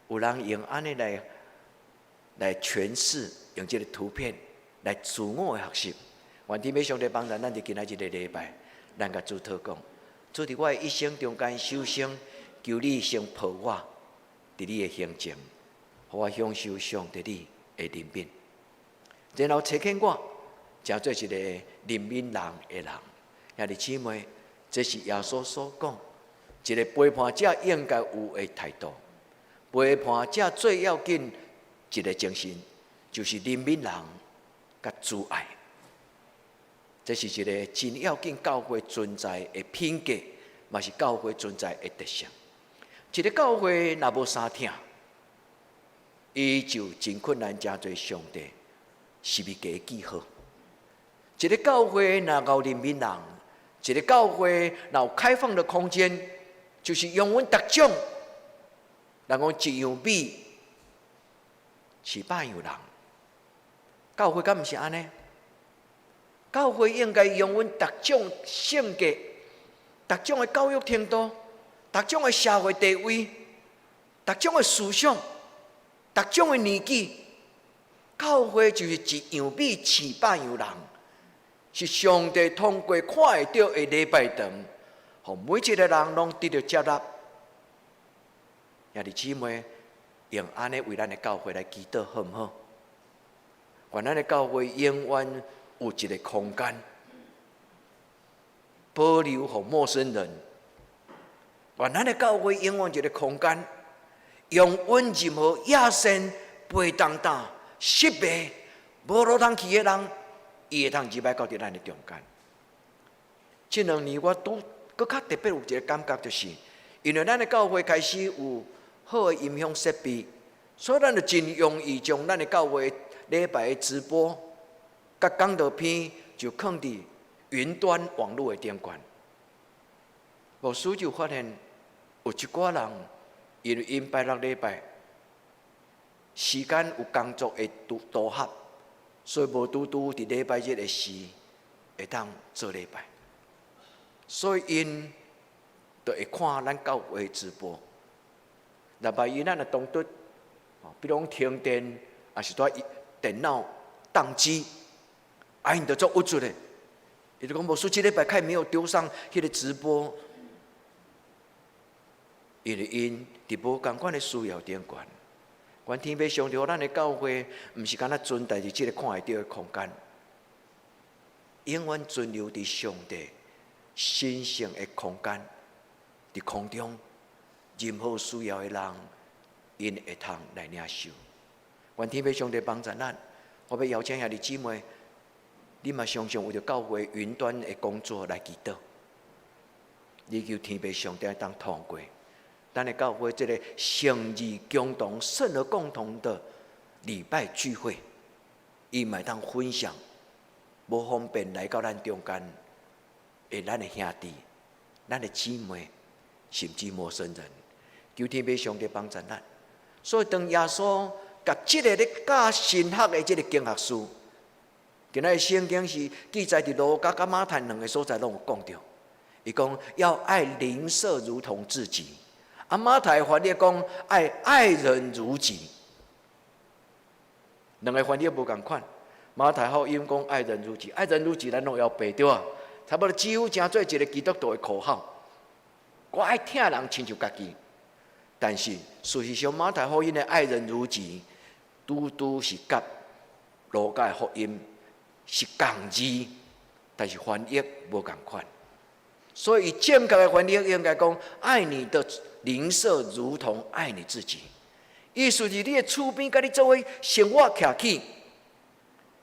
有人用按呢來詮釋，用這個圖片來自我的學習。願天父上帝幫助咱，佇今仔這個禮拜，咱共主禱告。主佇我的一生中間，首先求你先抱我佇你的胸前，予我享受上帝你的憐憫，然後差遣我，成做一個憐憫人的人。兄弟姊妹，這是耶穌所講，一個陪伴者應該有的態度。陪伴者最要緊一個精神，就是憐憫人佮慈愛。這是一個真要緊教會存在的品格，嘛是教會存在的特色。一個教會若無相疼，伊就真困難成做上帝十字架記號。一個教會若𠢕憐憫人，一個教會若有開放的空間，就是容阮逐種，人講一樣米飼百樣人。教會敢毋是按呢？教會應該容阮逐種性格、逐種的教育程度、逐種的社會地位、逐種的思想、逐種的年紀。教會就是一樣米飼百樣人，是上帝通過看會著的禮拜堂，予每一個人攏得著接納。兄弟姊妹，用按呢為咱的教會來祈禱，好毋好？願咱的教會永遠有一個空間，保留予陌生人。願咱的教會永遠一個空間，容阮任何野生、背擔擔、失敗、無路通去的人，伊會通入來到佇咱的中間。這兩年我拄閣較特別有一個感覺，就是因為咱的教會開始有好的音響設備，所以咱就真容易將咱的教會禮拜的直播、佮講道片就囥佇雲端網路的頂懸。牧師就發現有一寡人，因為𪜶拜六禮拜時間有工作的拄合，所以無拄拄佇禮拜日的時會當做禮拜，所以𪜶就會看咱教會直播。若萬一咱若當拄，比如講停電，抑是拄電腦當機，啊，𪜶就足鬱卒的。伊就講牧師，這禮拜開沒有丟上彼個直播，因為𪜶佇無仝款的需要頂懸。願天父上帝予咱的教會，毋是干焦存在佇這個看會著的空間，永遠存留佇上帝神聖的空間，佇空中，任何需要的人，𪜶會通來領受。願天父上帝幫助咱。我欲邀請兄弟姊妹，你嘛常常為著教會雲端的工作來祈禱。你求天父上帝當通過，咱的教會這個聖義共同、聖而共同的禮拜聚會，伊嘛會當分享，無方便來到咱中間的咱的兄弟、咱的姊妹，甚至陌生人，求天父上帝幫助咱。所以當耶穌共這个咧教神學的這个經學士，今仔日聖經是記載佇路加佮馬太兩个所在攏有講著。伊講要愛鄰舍如同自己，啊馬太翻譯講愛愛人如己，兩个翻譯無仝款。馬太福音講愛人如己，愛人如己咱攏會曉背對啊，差不多幾乎成做一个基督徒的口號。我愛疼人親像家己，但是事實上馬太福音的愛人如己，拄拄是佮路加的福音是仝字，但是翻譯無仝款。所以正確的翻譯應該講：愛你的鄰舍如同愛你自己。意思是你的厝邊佮你做伙生活徛起，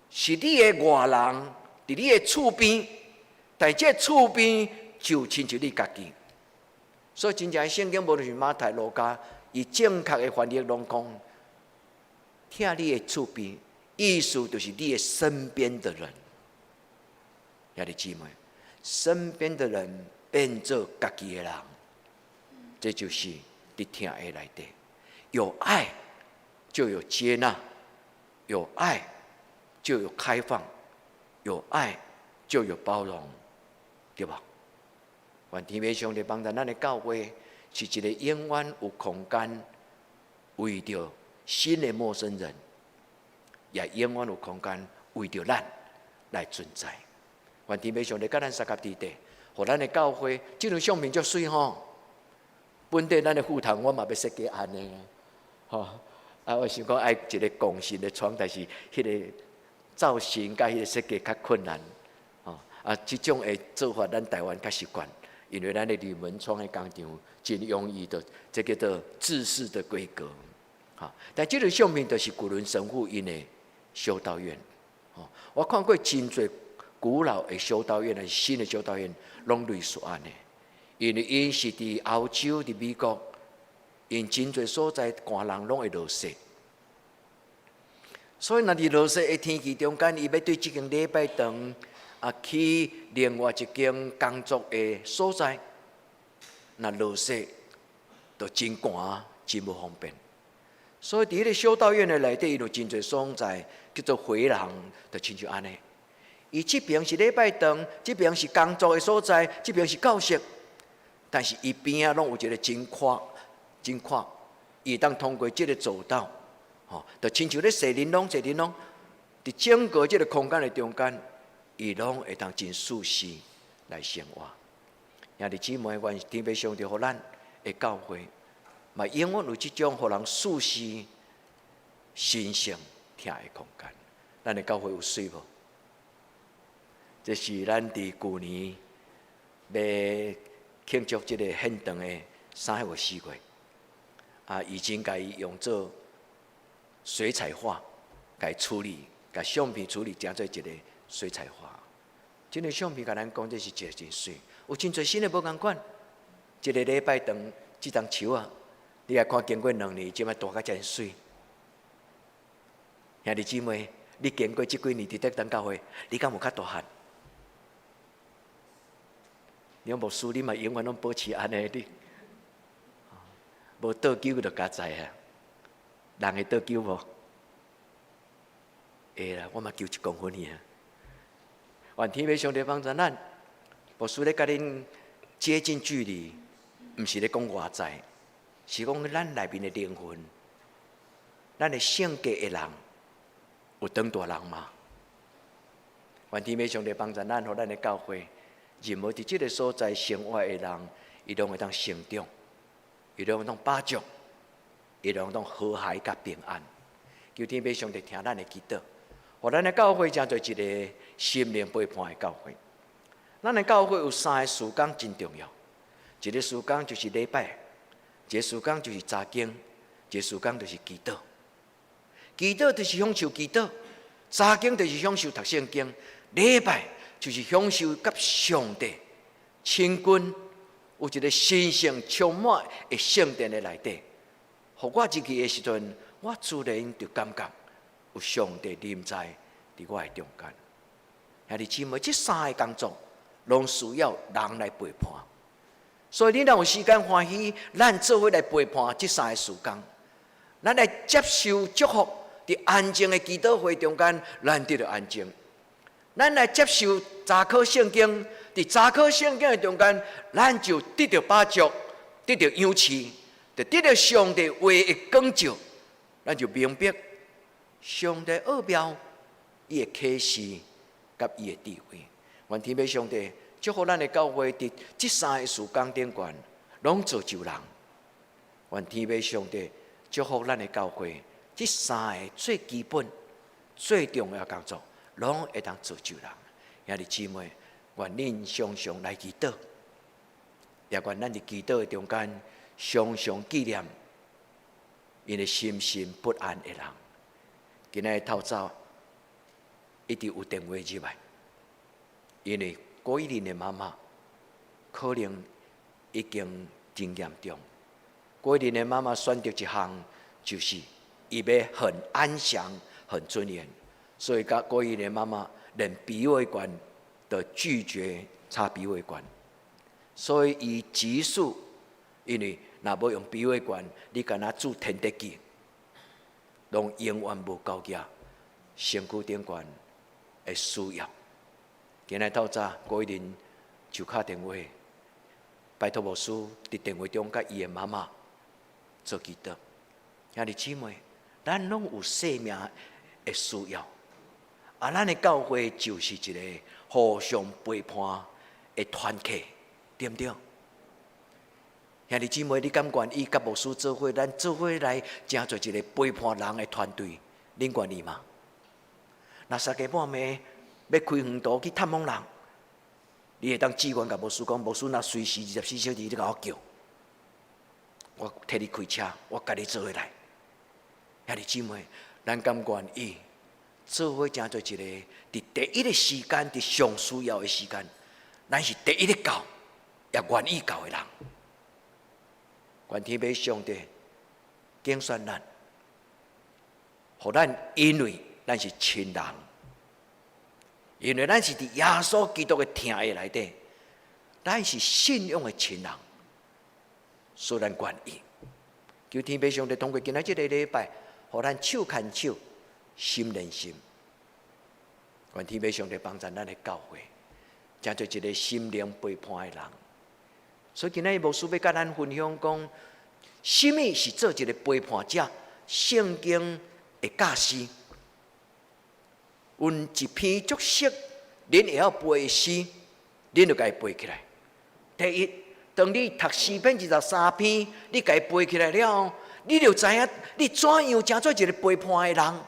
是你的外人，佇你的厝邊，但這厝邊就親像你家己。所以真正聖經無論是馬太、路加，伊正確的翻譯攏講：疼你的厝邊，意思就是你的身邊的人。兄弟姊妹，身邊的人變做家己的人，這就是佇疼的內底。有愛就有接納，有愛就有開放，有愛就有包容，對吧？願天父上帝幫助咱的教會是一个永遠有空間，為著新的陌生人，也永遠有空間為著咱來存在。願天父上帝佮咱相佮佇底，予咱的教會這張相片足媠吼。本底咱的副堂我嘛欲設計按呢，吼啊！我想講愛一个拱形的窗，但是彼个造型佮彼个設計較困難，吼啊！這種的做法咱台灣較習慣，因為咱的鋁門窗的工廠真容易的，這叫做制式的規格，吼。但這個相片就是古倫神父𪜶的修道院，吼。我看過真濟古老的修道院，還是新的修道院，攏類似按呢。因為𪜶是佇歐洲、佇美國，𪜶真濟所在寒人攏會落雪，所以若佇落雪的天氣中間，伊欲對這間禮拜堂啊去另外一間工作的所在，若落雪就真寒，真無方便。所以佇彼个修道院的內底，伊有真濟所在叫做迴廊，就親像按呢。伊這邊是禮拜堂，這邊是工作的所在，這邊是教室。但是伊邊仔攏有一个真闊、真闊，伊會當通過這个走道，吼，就親像咧踅玲瑯、踅玲瑯，佇整個這个空間的中間，伊攏會當真舒適來生活。兄弟姊妹，願天父上帝予咱的教會，嘛永遠有這種予人舒適、神聖、疼的空間。咱的教會有媠無？這是咱佇舊年欲慶祝這个獻堂的3月4月，啊，已經共伊用做水彩畫，共處理，共相片處理，成做一个水彩畫。這个相片共咱講，這是一个真媠，有真濟新的無仝款。這个禮拜堂這棟樹仔，你來看經過2年，這擺大甲真媠。兄弟姊妹，你經過這幾年佇德堂教會，你敢有較大漢？你講牧師，你嘛永遠攏保持按呢？你無倒糾就佳哉啊！人會倒糾無？會啦，我嘛糾一公分爾。願天父上帝幫助咱，牧師咧共恁接近距離，毋是咧講外在，是講咱內面的靈魂，咱的性格的人有當大人嗎？願天父上帝幫助咱，予咱的教會，任何佇這个所在生活的人，伊攏會當成長，伊攏會當飽足，伊攏會當和諧佮平安。求天父上帝聽咱的祈禱，予咱的教會成做一个心靈陪伴的教會。咱的教會有三个時間真重要，一个時間就是禮拜，一个時間就是查經，一個時間就是祈禱。祈禱就是享受祈禱，查經就是享受讀聖經，禮拜就是享受佮上帝親近，有一个神聖充滿的聖殿的內底。予我入去的時陣，我自然就感覺有上帝臨在佇我的中間。兄弟姊妹，這三个工作攏需要人來陪伴。所以你若有時間歡喜，咱做伙來陪伴這三個事工，咱來接受祝福，佇安靜的祈禱會中間，咱得著安靜。咱來接受查考聖經，佇查考聖經的中間，咱就得著飽足，得著養飼，就得著上帝話的光照，咱就明白上帝奧妙，伊的啟示佮伊的智慧。願天父上帝祝福咱的教會，佇這三個事工頂懸，攏造就人。願天父上帝祝福咱的教會，這三個最基本、最重要工作，攏會當造就人。兄弟姊妹，願恁常常來祈禱，也願咱佇祈禱的中間，常常紀念𪜶的心神不安的人。今仔日透早一直有電話入來，因為郭依林的媽媽可能已經真嚴重。郭依林的媽媽選擇一項，就是伊欲很安詳、很尊嚴，所以共郭依林的媽媽連鼻胃管都拒絕插鼻胃管，所以伊急速，因為若無用鼻胃管，你敢若注點滴劑，攏永遠無夠額，身軀頂懸的需要。今日透早，郭依林就敲電話，拜託牧師佇電話中佮伊的媽媽做祈禱。兄弟姊妹，咱攏有生命的需要，啊，咱的教會就是一個互相陪伴的團體，對毋對？兄弟姊妹，你敢願意佮牧師做伙？咱做伙來成做一個陪伴人的團隊，恁願意嗎？若三更半暝欲開遠途去探訪人，你會當志願共牧師講，牧師若隨時24小時，你共我叫，我替你開車，我共你做伙來。兄弟姊妹，咱敢願意做伙成做一個佇第一個時間，佇上需要的時間，咱是第一個到，也願意到的人。願天父上帝揀選咱，予咱因為咱是親人，因為咱是佇耶穌基督的疼愛內底，咱是信仰的親人，所以咱願意。求天父上帝通過今仔這個禮拜，予咱手牽手，心連心。願天父上帝幫助咱的教會，成做一個心靈陪伴的人。所以今仔日牧師欲共咱分享講，啥物是做一個陪伴者？聖經的教示，有一篇足熟，恁會曉背的詩，恁就共伊背起來。第一，當你讀詩篇二十三篇，你共伊背起來了，你就知影你怎樣成做一個陪伴的人。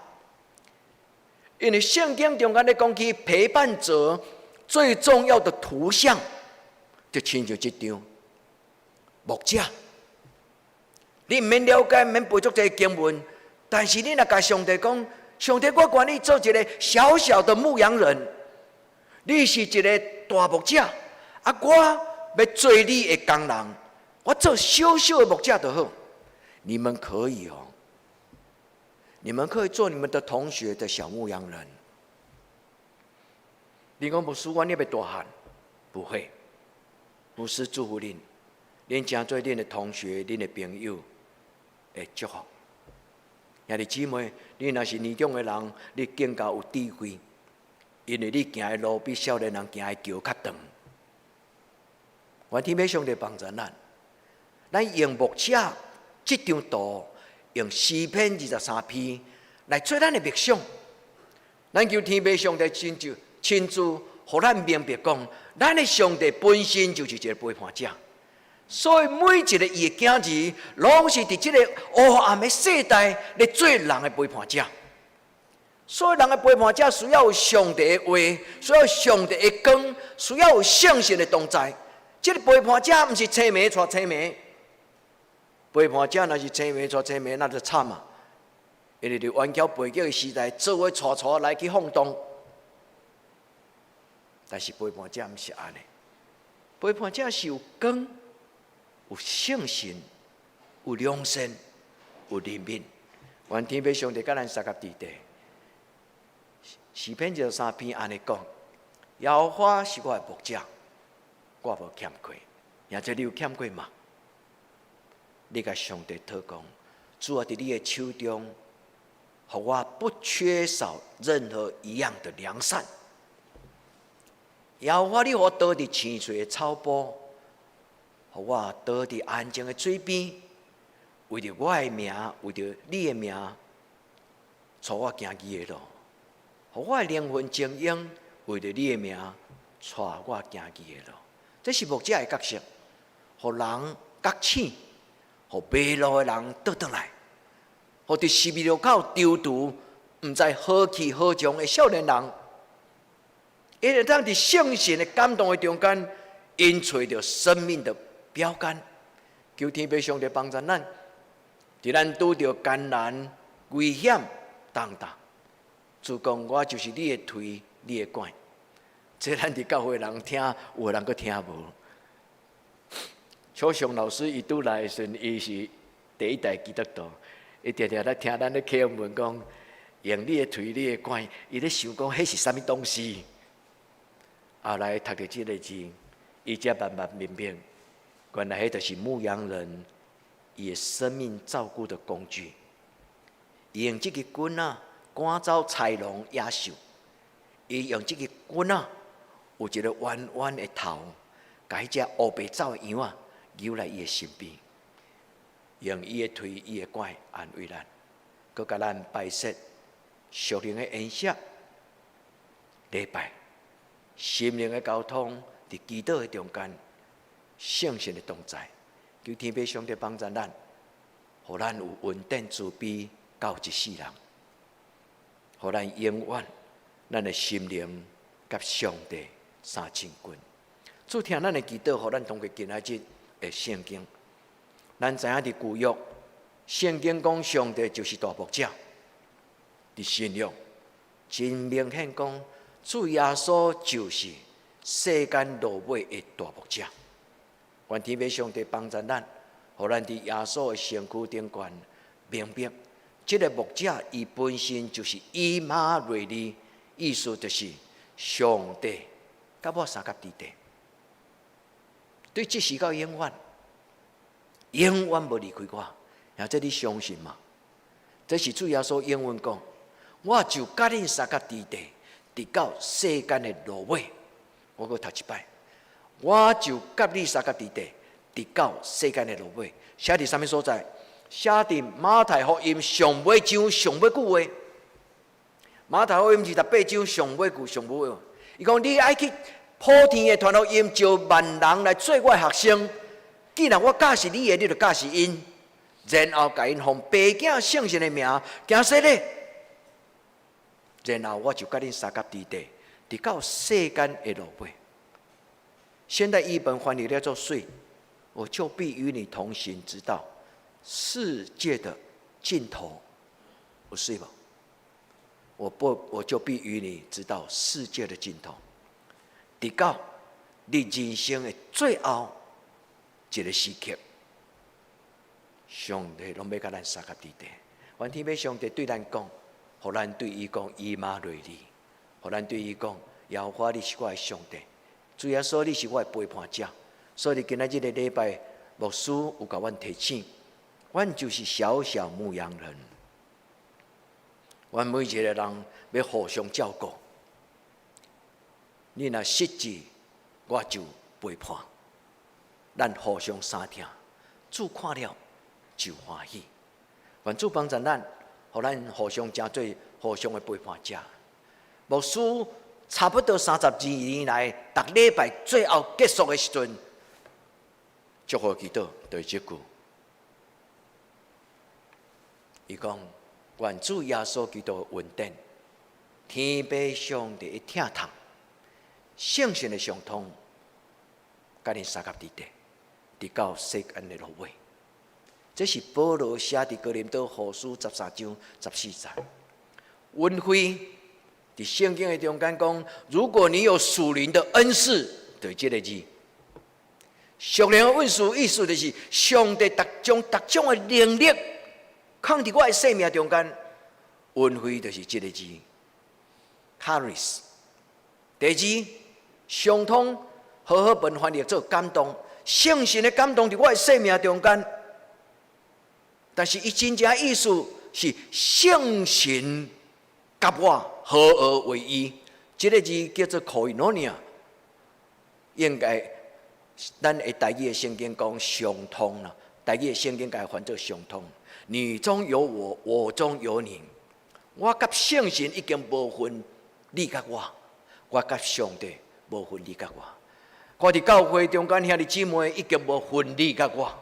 因為聖經中間咧講起陪伴者最重要的圖像，就親像這張牧者。你毋免了解，毋免背足這個經文，但是你若共上帝講，上帝，我願意做一個小小的牧羊人，你是一個大牧者，啊，我欲做你的工人，我做小小的牧者就好。你們可以哦，你們可以做你們的同學的小牧羊人。你講牧師，我你欲大漢？不會，牧師祝福恁，恁成做恁的同學、恁的朋友的祝福。兄弟姊妹，你若是年長的人，你更加有智慧，因為你行的路比少年人行的橋較長。願天父上帝幫助咱，咱用牧者這張圖，用詩篇二十三篇來做咱的默想。咱求天父上帝親自親自，予咱明白講，咱的上帝本身就是一個陪伴者。所以每一個伊的囝兒，攏是佇這個黑暗的世代咧做人的陪伴者。所以人的陪伴者需要有上帝的話，需要上帝的光，需要有聖神的同在。這個陪伴者毋是青暝帶青暝，陪伴者若是青暝帶青暝，那就慘啊！因為佇頑強背景的時代，做伙帶帶來去放蕩。但是陪伴者毋是按呢，陪伴者是有光、有聖神、有良善、有憐憫。願天父上帝佮咱相佮佇咧。詩篇二十三篇按呢講：耶和華是我的牧者，我無欠缺。也這你有欠過嗎？你共上帝禱告，主啊，佇你的手中，予我不缺少任何一樣的良善。耶和華，你予我倒佇青翠的草埔，予我倒佇安靜的水邊，為著我的名，為著你的名，帶我行義的路，予我的靈魂精英，為著你的名，帶我行義的路。這是牧者的角色，予人覺醒，予迷路的人倒轉來，予佇十字路口躊躇，毋知何去何從的少年人，伊會當佇聖神的感動的中間，𪜶揣著生命的標杆。求天父上帝幫助咱，佇咱拄著艱難、危險、重擔，主講我就是你的槌，你的拐。這咱佇教會人聽，有的人閣聽無。邱雄老師伊拄來的時陣，伊是第一代基督徒，伊定定咧聽咱咧啟文講，用你的槌，你的拐，伊咧想講彼是啥物東西。後來讀著這個字，伊才慢慢明白，原來彼就是牧羊人伊的生命照顧的工具。伊用這支棍仔趕走豺狼野獸，伊用這支棍仔有一個彎彎的頭，共彼隻烏白走的羊仔揪來伊的身邊，用伊的槌、伊的拐安慰咱，閣共咱擺設屬靈的筵席、禮拜、心靈的交通，佇祈禱的中間，聖神的同在，求天父上帝幫助咱，予咱有恩典慈悲到一世人，予咱永遠咱的心靈佮上帝相親近。主聽咱的祈禱，予咱通過今仔日的聖經。咱知影佇舊約聖經講上帝就是大牧者，佇新約真明顯講，主耶穌就是世間落尾的大牧者。願天父上帝幫助咱，予咱佇耶穌的身軀頂懸明白，這個牧者伊本身就是以馬內利，意思就是上帝佮我相佮佇地，對這時到永遠，永遠無離開我。也這你相信嗎？這是主耶穌應允講，我就佮恁相佮佇地，直到世間的落尾。我閣讀一擺，我就佮你相佮佇地，直到世間的落尾。寫佇啥物所在？寫佇馬太福音上尾章上尾句話。馬太福音28章上尾句上尾話，伊講你愛去普天的傳福音，召萬人來做我的學生。既然我教示你的，你就教示𪜶，然後共𪜶奉父子聖神的名行洗禮。然後我就佮恁相佮佇地，直到世間的落尾。現代譯本翻譯叫做“遂”，我就必與你同行，直到世界的盡頭。有媠無？我不，我就必與你直到世界的盡頭，直到你人生的最後一個時刻，上帝攏欲佮咱相佮佇地。願天父上帝對咱講，予咱對伊講以馬內利，予咱對伊講，耶和華你是我的上帝，主耶穌你是我的陪伴者。所以今仔這個禮拜，牧師有共阮提醒，阮就是小小牧羊人。阮每一個人欲互相照顧。你若失志，我就陪伴。咱互相相疼，主看了就歡喜。願主幫助咱，予咱互相成做互相的陪伴者。牧師差不多32年來，逐禮拜最後結束的時陣，祝福祈禱就是這句。伊講。願主耶穌基督的恩典，天父上帝的疼痛，聖神的相通，佮恁相佮佇地，直到世間的落尾。這是保羅寫佇哥林多後書13章14節。恩惠佇聖經的中間講，如果你有屬靈的恩賜，就是這個字。屬靈的恩賜意思就是上帝逐種逐種的能力。藏佇我的生命中間，恩惠就是這個字，charis。第二，相通和合本翻譯做感動，聖神的感動佇我的生命中間。但是伊真正意思是聖神佮我合而為一，這个字叫做 koinonia。應該咱的台語的聖經講相通啦，台語的聖經共伊翻做相通。你中有我，我中有你。我佮聖神已經無分你佮我，我佮上帝無分你佮我。我佇教會中間兄弟姊妹已經無分你佮我，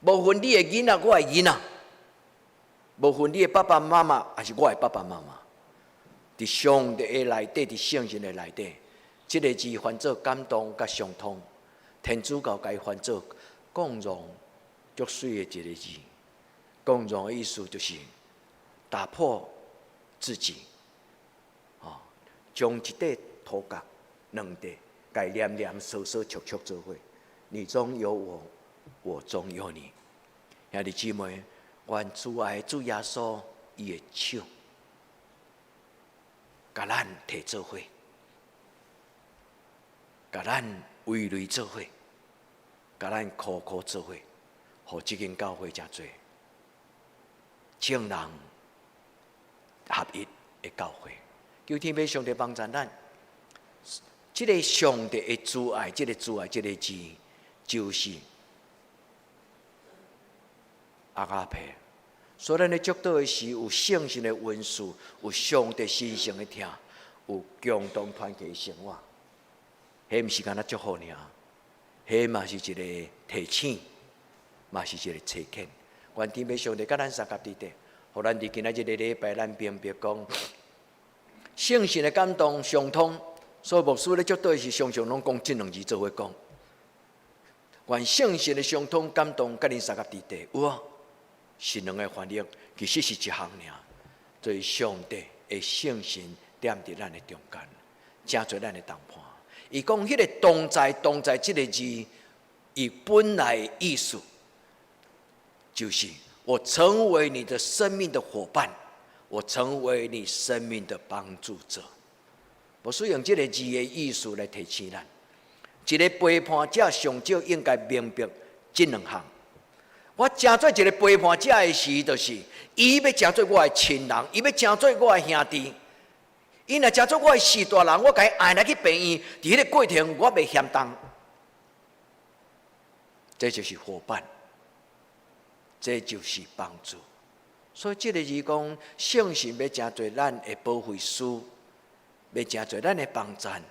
無分你的囡仔，我的囡仔，無分你的爸爸媽媽，抑是我的爸爸媽媽。佇上帝的內底，佇聖神的內底，這个字翻做感動佮相通。天主教共伊翻做共融，足媠的一个字。共融的意思就是打破自己，啊，將一塊塗角、兩塊，共伊黏黏疏疏戳戳做伙。你中有我，我中有你。兄弟姊妹，願慈愛主耶穌伊的手，共咱提做伙，共咱圍內做伙，共咱苦苦做伙，予這間教會成做眾人合一的教會。求天父上帝幫助咱，這个上帝的慈愛，這个慈愛，這个字，就是 agape。所以咱咧祝禱的時，有聖神的恩賜，有上帝神聖的疼，有共同團契的生活。彼毋是干焦祝福爾，彼嘛是一个提醒，嘛是一個差遣。願天父上帝佮咱相佮佇底，予咱佇今仔日个禮拜，咱明白講聖神的感動相通。所以牧師咧祝禱時，常常攏講這兩字做伙講。願聖神的相通感動佮恁相佮佇底，有啊，是兩个翻譯，其實是一項爾。所以上帝的聖神踮佇咱的中間，成做咱的同伴。伊講彼个同在，同在這个字，伊本來意思就是我成為你的生命的夥伴，我成為你生命的幫助者。牧師用這个字的意思來提醒咱，一个陪伴者上少應該明白這兩項。我成做一个陪伴者的時，就是伊欲成做我的親人，伊欲成做我的兄弟。伊若成做我的序大人，我共伊愛來去病院，佇彼个過程我袂嫌重。這就是夥伴，這就是幫助。所以這个字講，聖神欲成做咱的保惠師，欲成做咱的幫贊。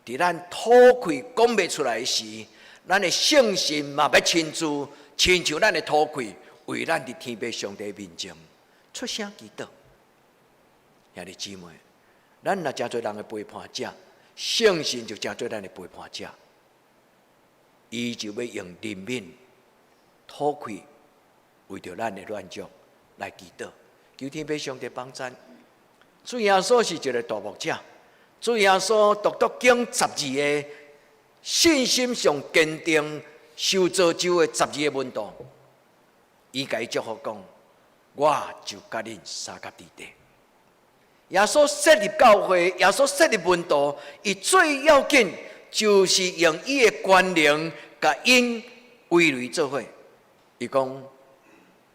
佇咱吐氣講袂出來時，咱的聖神嘛欲親自，親像咱的吐氣，為咱佇天父上帝面前出聲祈禱。兄弟姊妹，咱若成做人的陪伴者，聖神就成做咱的陪伴者。伊就欲用憐憫、吐氣，為著咱的軟弱來祈禱，求天父上帝幫贊。主耶穌是一个大牧者，主耶穌獨獨揀十二个信心上堅定、受造就的十二个門徒，伊共伊祝福講：我就佮恁相佮佇底。耶穌設立教會，耶穌設立門徒，伊最要緊就是用伊的權能，共𪜶圍內做伙。伊講：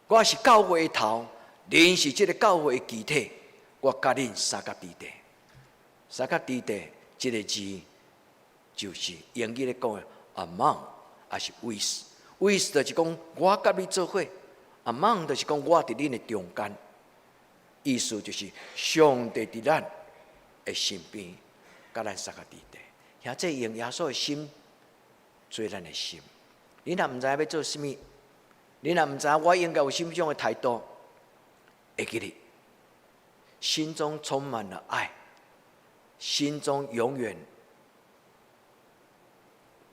我是教會的頭，恁是這个教會的肢體，我佮恁相佮佇底。相佮佇底，這个字就是英語咧講的 among，抑是 with，with 就是講我佮你做伙，among 就是講我佇恁的中間。意思就是上帝佇咱的身邊，佮咱相佮佇底。遐這用耶穌的心做咱的心。你若毋知影欲做啥物，你若毋知影我應該有啥物種的態度，會記得心中充滿了愛，心中永遠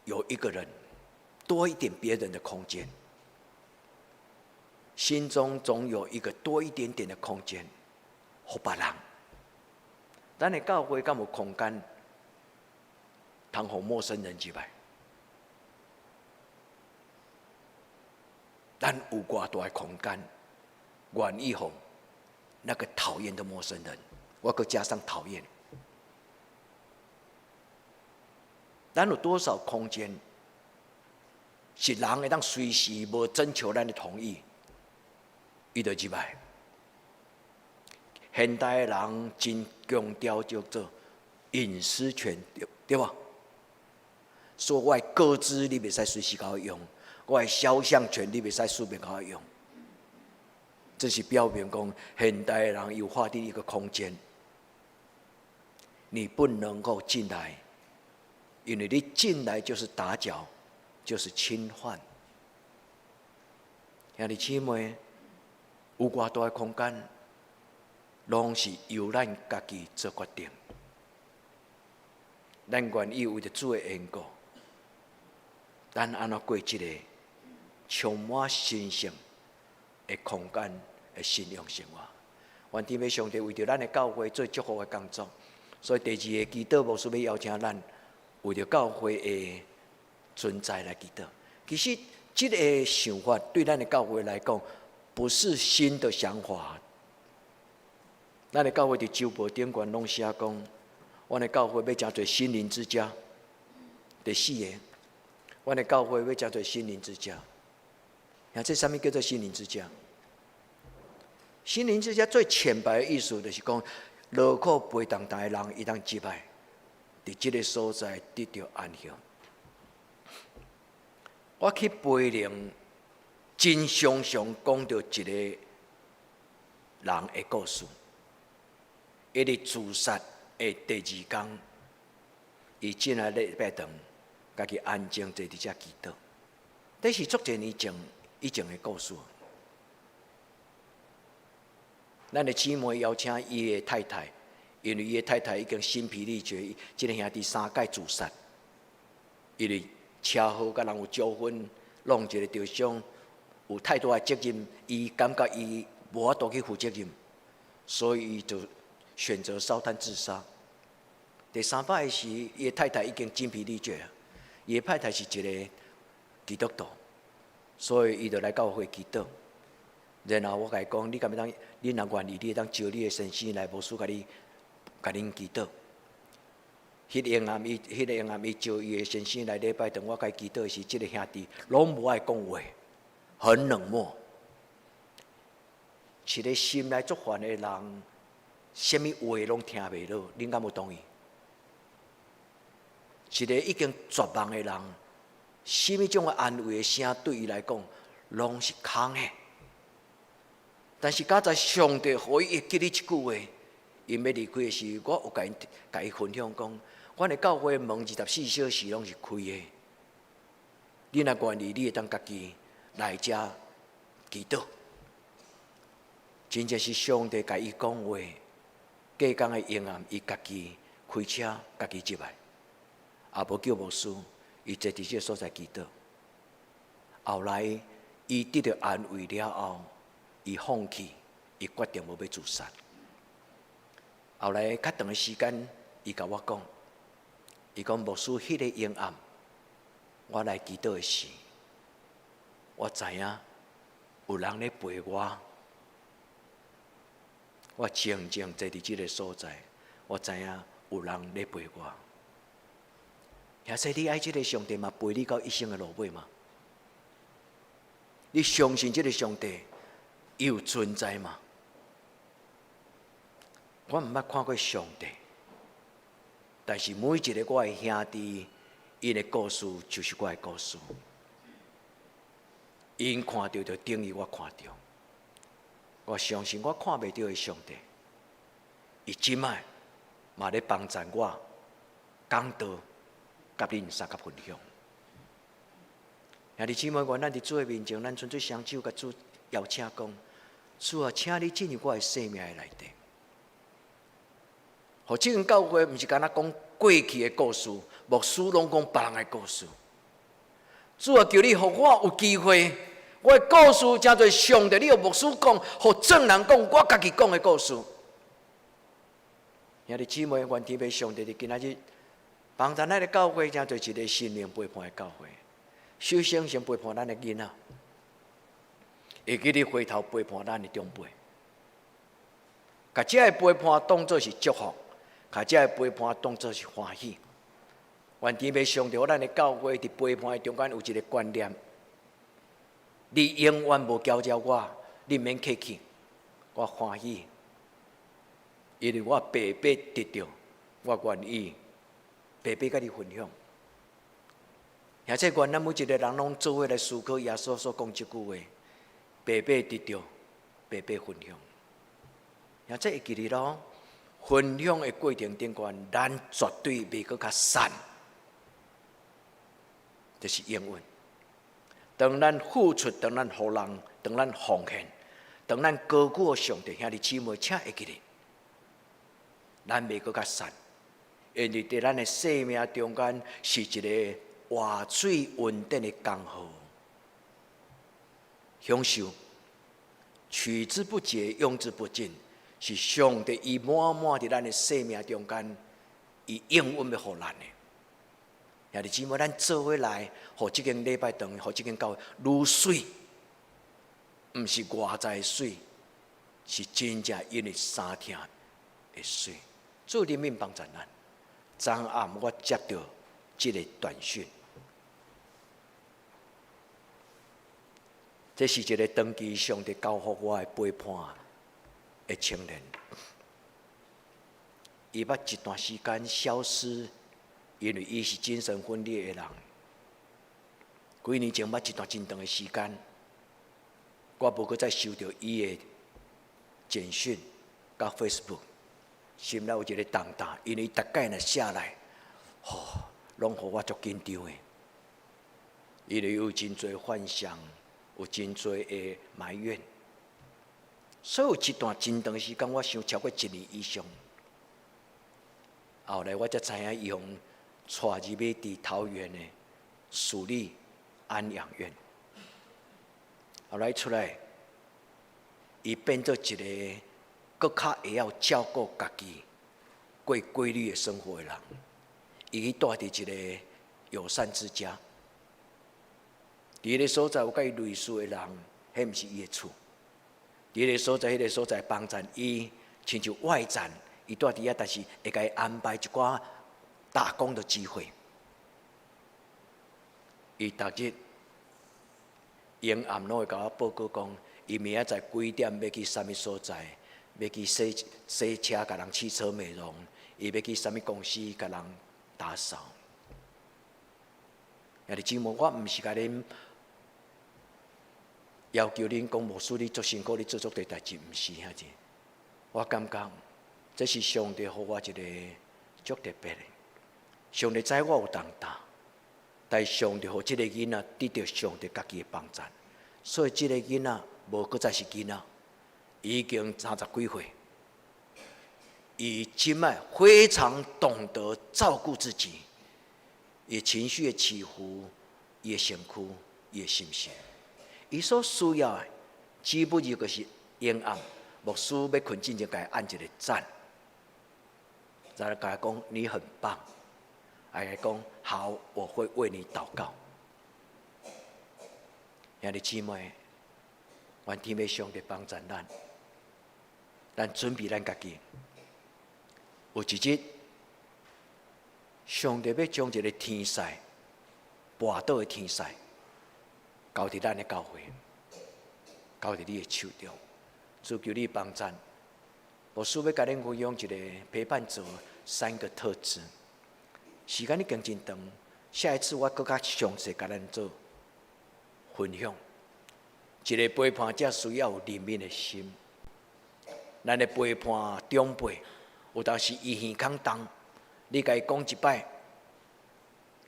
有一個人，多一點別人的空間。心中總有一個多一點點的空間，予別人。咱的教會敢有空間，通予陌生人入來？咱有偌大的空間，願意予那個討厭的陌生人，我閣加上討厭。咱有多少空間，是人會當隨時無徵求咱的同意，伊就入來。現代人真強調叫做隱私權，對對無？所以我的個資你袂使隨時共我用，我的肖像權你袂使隨便共我用。這是表明講現代人有劃定一個空間，你不能夠進來，因為你進來就是打攪，就是侵犯。兄弟姊妹，有偌大的空間，攏是由咱家己做決定。咱願意為著主的緣故，咱按怎過這個充滿神聖的空間的信仰生活？願天父上帝為著咱的教會做祝福的工作，所以第二個祈禱牧師欲邀請咱為著教會的存在來祈禱。其實這個想法對咱的教會來講，不是新的想法。咱的教會佇週報頂懸攏寫講，阮的教會欲成做心靈之家。第四個，阮的教會欲成做心靈之家。啊，這啥物叫做心靈之家？心靈之家最淺白的意思就是講，勞苦背重擔的人，伊當入來，佇這个所在得著安息。我去培靈，真常常講著一個人的故事。伊佇自殺的第二工，伊進來禮拜堂，家己安靜坐佇遮祈禱。這是足濟年前以前的故事。咱的姊妹邀請伊的太太，因為伊的太太已經心疲力竭，這个兄弟三擺自殺，因為車禍佮人有糾紛，弄一个著傷，有太大的責任，伊感覺伊無法度去負責任，所以伊就選擇燒炭自殺。第三擺時，伊的太太已經精疲力竭啊。伊的太太是一个基督徒，所以伊就來教會祈禱。然後我共伊講，你敢欲當？你若願意，你會當招你的先生來，牧師共你，共恁祈禱。彼个昏暗，伊招伊的先生來禮拜堂，我共伊祈禱的時，這个兄弟攏無愛講話，很冷漠。一个心內足煩的人，啥物話攏聽袂落，恁敢有同意？一个已經絕望的人，啥物種的安慰的聲對伊來講，攏是空的。但是佳哉上帝予伊會記你一句話，𪜶欲離開的時，我有共伊分享講，阮的教會門24小時攏是開的。你若願意，你會當家己來遮祈禱。真正是上帝共伊講話，隔工的昏暗，伊家己開車，家己入來，也無叫牧師，伊坐佇這个所在祈禱。後來，伊得著安慰了後，伊放棄，伊決定無欲自殺。後來較長的時間，伊共我講，伊講牧師，彼个昏暗，我來祈禱的時，我知影有人咧陪我，我靜靜坐佇這个所在，我知影有人咧陪我。兄弟，你愛這个上帝嘛，陪你到一生的落尾嗎？你相信這个上帝有存在嗎？我毋捌看過上帝，但是每一个我的兄弟，𪜶的故事就是我的故事。𪜶看著就等於我看著。我相信我看袂著的上帝，伊這擺嘛咧幫贊我講道，共恁相佮分享。兄弟姊妹，願咱佇主的面前，咱純粹雙手共主邀請講：主啊，請你進入我的生命的內底。予這間教會毋是干焦講過去的故事，牧師攏講別人的故事。主啊，求你予我有機會，我的故事成做上帝，你予牧師講，予眾人講，我家己講的故事。兄弟姊妹，願天父上帝佇今仔日幫助咱的教會，成做一个心靈陪伴的教會。首先，先陪伴咱的囡仔，會記得回頭陪伴咱的長輩。共這个陪伴當做是祝福，共這个陪伴當做是歡喜。願天父上帝，予咱的教會佇陪伴的中間有一个觀念，你永遠無教教我，你毋免客氣，我歡喜，因為我白白得著，我願意白白佮你分享。而且願咱每一個人攏做伙來思考耶穌所講這句話：白白得著，白白分享。而且會記得咯，分享的過程頂懸，咱絕對袂閣較散，這是永遠。當咱付出，當咱予人，當咱奉獻，當咱高舉上帝，兄弟姊妹，請會記得，咱袂閣較散，因為佇咱的生命中間是一個活水恩典的江河，享受取之不竭，用之不盡，是上帝伊滿滿佇咱的生命中間，伊永遠欲予咱的。兄弟姊妹，咱做伙來，予這間禮拜堂，予這間教會愈媠，毋是外在的媠，是真正因為相疼的媠。主憐憫幫助咱。昨暗我接著這个短訊，這是一个長期上帝交予我的陪伴的青年，伊捌一段時間消失，因為伊是精神分裂的人。幾年前捌一段真長的時間，我無閣再收著伊的簡訊佮 Facebook，心內有一个重擔，因為伊逐擺若寫來，吼，攏予我足緊張的。因為有真濟幻想，有真濟的埋怨，所以有一段真長時間，我想超過一年以上。後來我才知影，伊予帶入去佇桃園的署立安養院。後來出來，伊變做一个閣較會曉照顧家己、過規律的生活的人。伊去蹛佇一个友善之家，佇彼个所在有佮伊類似的人，彼毋是伊的厝。佇彼个所在，彼个所在幫贊伊，親像外站，伊蹛佇遐，但是會共伊安排一寡打工的機會。伊逐日暝暗攏會共我報告講，伊明仔載幾點欲去啥物所在，欲去洗洗車，共人汽車美容，伊欲去啥物公司，共人打掃。兄弟姊妹，我毋是共恁要求恁講牧師，你足辛苦，你做足濟代誌，毋是兄弟。我感覺這是上帝予我一個足特別的。上帝知我有重擔，但是上帝予這个囡仔得著上帝家己的幫贊，所以這个囡仔無閣再是囡仔，已經三十幾歲，伊這擺非常懂得照顧自己，伊情緒的起伏，伊的身軀，伊的心情，伊所需要的，只不過就是暝暗，牧師欲睏進前，共伊按一个讚，再來共伊講你很棒，來講好，我會為你禱告。兄弟姊妹，願天父上帝幫助咱，咱準備咱家己。有一日，上帝欲將一个天使，跋倒的天使，交佇咱的教會，交佇你的手中，主求你幫贊。牧師欲共恁分享一个陪伴者三個特質。時間已經真長，下一次我閣較詳細共咱做分享。一个陪伴者需要有憐憫的心，咱的陪伴長輩，有當時伊耳孔重，你共伊講一擺，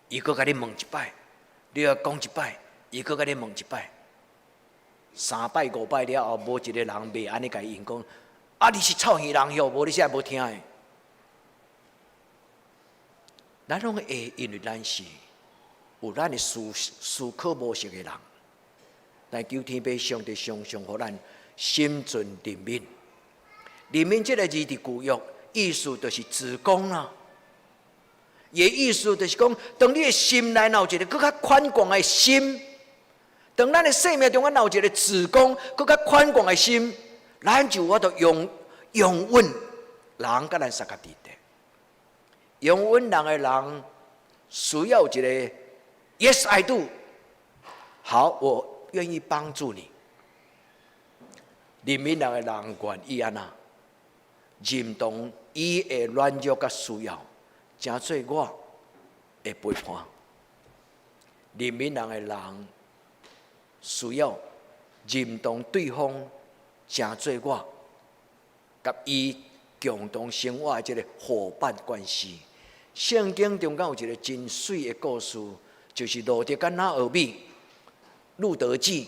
伊閣共你問一擺，你閣講一擺，伊閣共你問一擺，三擺五擺了後，無一个人袂按呢共伊應講，啊，你是臭耳人喲，無你啥無聽的。咱攏會，因為咱是有咱的思思考模式的人，但求天父上帝常常予咱心存憐憫。憐憫這个字佇舊約意思就是子宮啦。伊的意思就是講，當你的心內若有一个閣較寬廣的心，當咱的生命中間若有一个子宮閣較寬廣的心，咱就有法度容容忍人佮咱相佮佇咧。容忍人的人需要一个 Yes I do。好，我願意幫助你。憐憫人的人願意按怎？認同伊的軟弱佮需要，成做我的陪伴。憐憫人的人需要認同對方，成做我佮伊共同生活的這个夥伴關係。聖經中間有一個真媠的故事，就是路得佮拿俄米、路得記。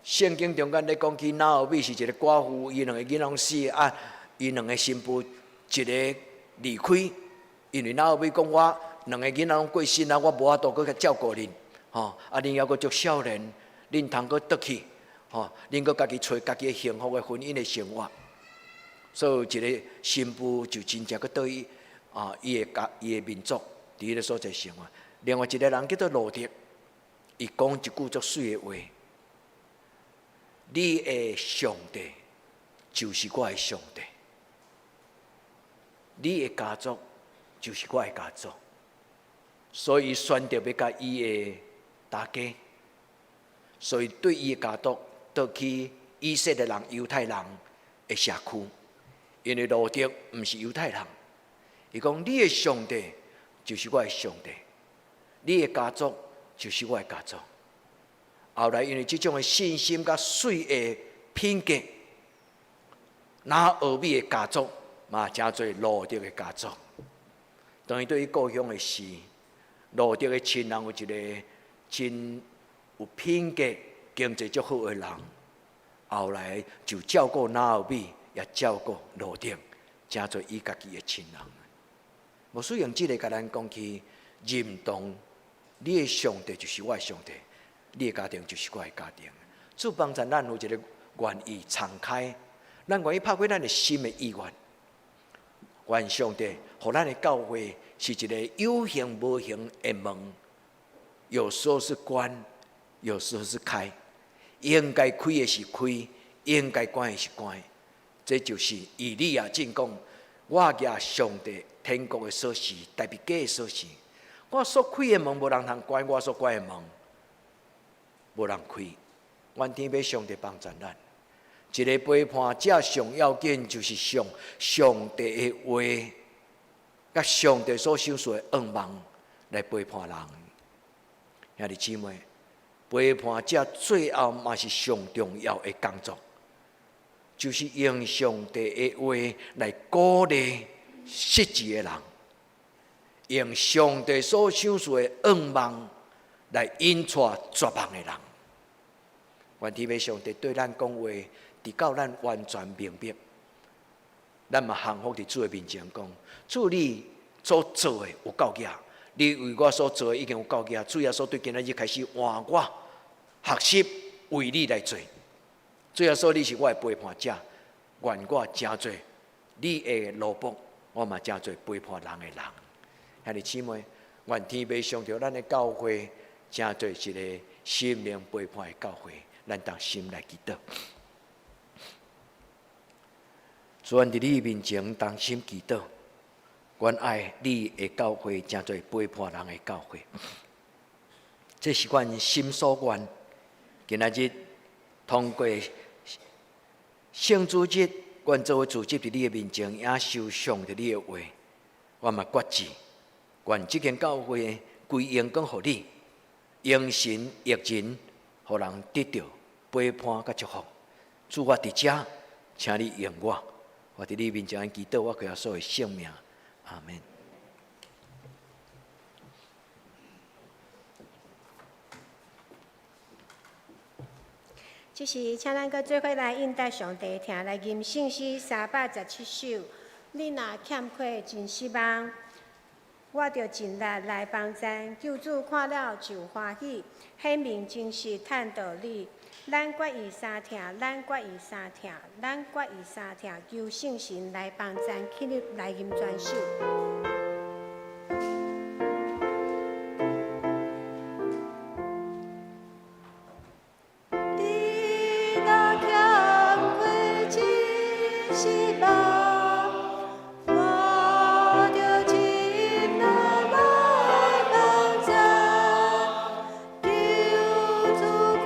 聖經中間咧講起拿俄米是一個寡婦，伊兩个囡仔攏死啊，伊兩个新婦一个離開，因為拿俄米講我兩个囡仔攏過身啊，我無法度閣照顧恁，吼啊，恁猶閣足少年，恁通閣轉去，吼，恁閣家己揣家己的幸福的婚姻的生活。所以一个新婦就真正閣對伊啊，伊的家、伊的民族佇彼个所在生活。另外一个人叫做路得，伊講一句足媠的話：你的上帝就是我的上帝，你的家族就是我的家族。所以選擇欲佮伊的大家，所以對伊的家族倒去以色列人、猶太人的社區，因為路得毋是猶太人。伊講你的上帝就是我的上帝，你的家族就是我的家族。後來因為這種的信心佮媠的品格，拿俄米的家族嘛，成做路得的家族。當伊對伊故鄉的時，路得的親人有一個真有品格、經濟足好的人，後來就照顧拿俄米，也照顧路得，成做伊家己的親人。牧師用這个共咱講起，認同你的上帝就是我的上帝，你的家庭就是我的家庭。主幫助咱有一个願意敞開，咱願意拍開咱的心的意願。願上帝，予咱的教會是一个有形無形的門，有時候是關，有時候是開。應該開的是開，應該關的是關。這就是以利亞進講：我舉上帝天國的鎖匙，大衛家的鎖匙。我所開的門無人通關，我所關的門無人開。願天父上帝幫助咱。一个陪伴者上要緊就是上上帝的話，佮上帝所賞賜的恩望來陪伴人。兄弟姊妹，陪伴者最後嘛是上重要的工作，就是用上帝的話來鼓勵失志的人，用上帝所賞賜的恩望來引帶絕望的人。願天父上帝對咱講話，直到咱完全明白，咱嘛降服佇主的面前講：主你所做的有夠額，你為我所做的已經有夠額。主耶穌對今仔日開始換我學習為你來做。主耶穌，你是我的陪伴者，願我成做你的奴僕，我嘛成做陪伴人的人。兄弟姊妹，願天父上帝咱的教會成做一个心靈陪伴的教會，咱同心來祈禱。主，阮佇你面前同心祈禱，阮愛你的教會成做陪伴人的教會，這是阮心所願。今仔日通過聖主日，阮做伙聚集佇你的面前，領受上帝你的話，我嘛決志，願這間教會歸榮光予你，用神益人，予人得著陪伴佮祝福。主，我佇遮，請你用我。我佇你面前祈禱，我靠耶穌的聖名，阿門。這時，請咱閣做伙來應答上帝，聽來吟聖詩317首。你若欠缺真失望，我著盡力來幫贊。救主看了就歡喜，顯明真實趁道理。咱決意相疼，咱決意相疼，咱決意相疼，求聖神來幫贊，起立來吟全首。你若欠缺真失望，我著盡力來幫贊。求主看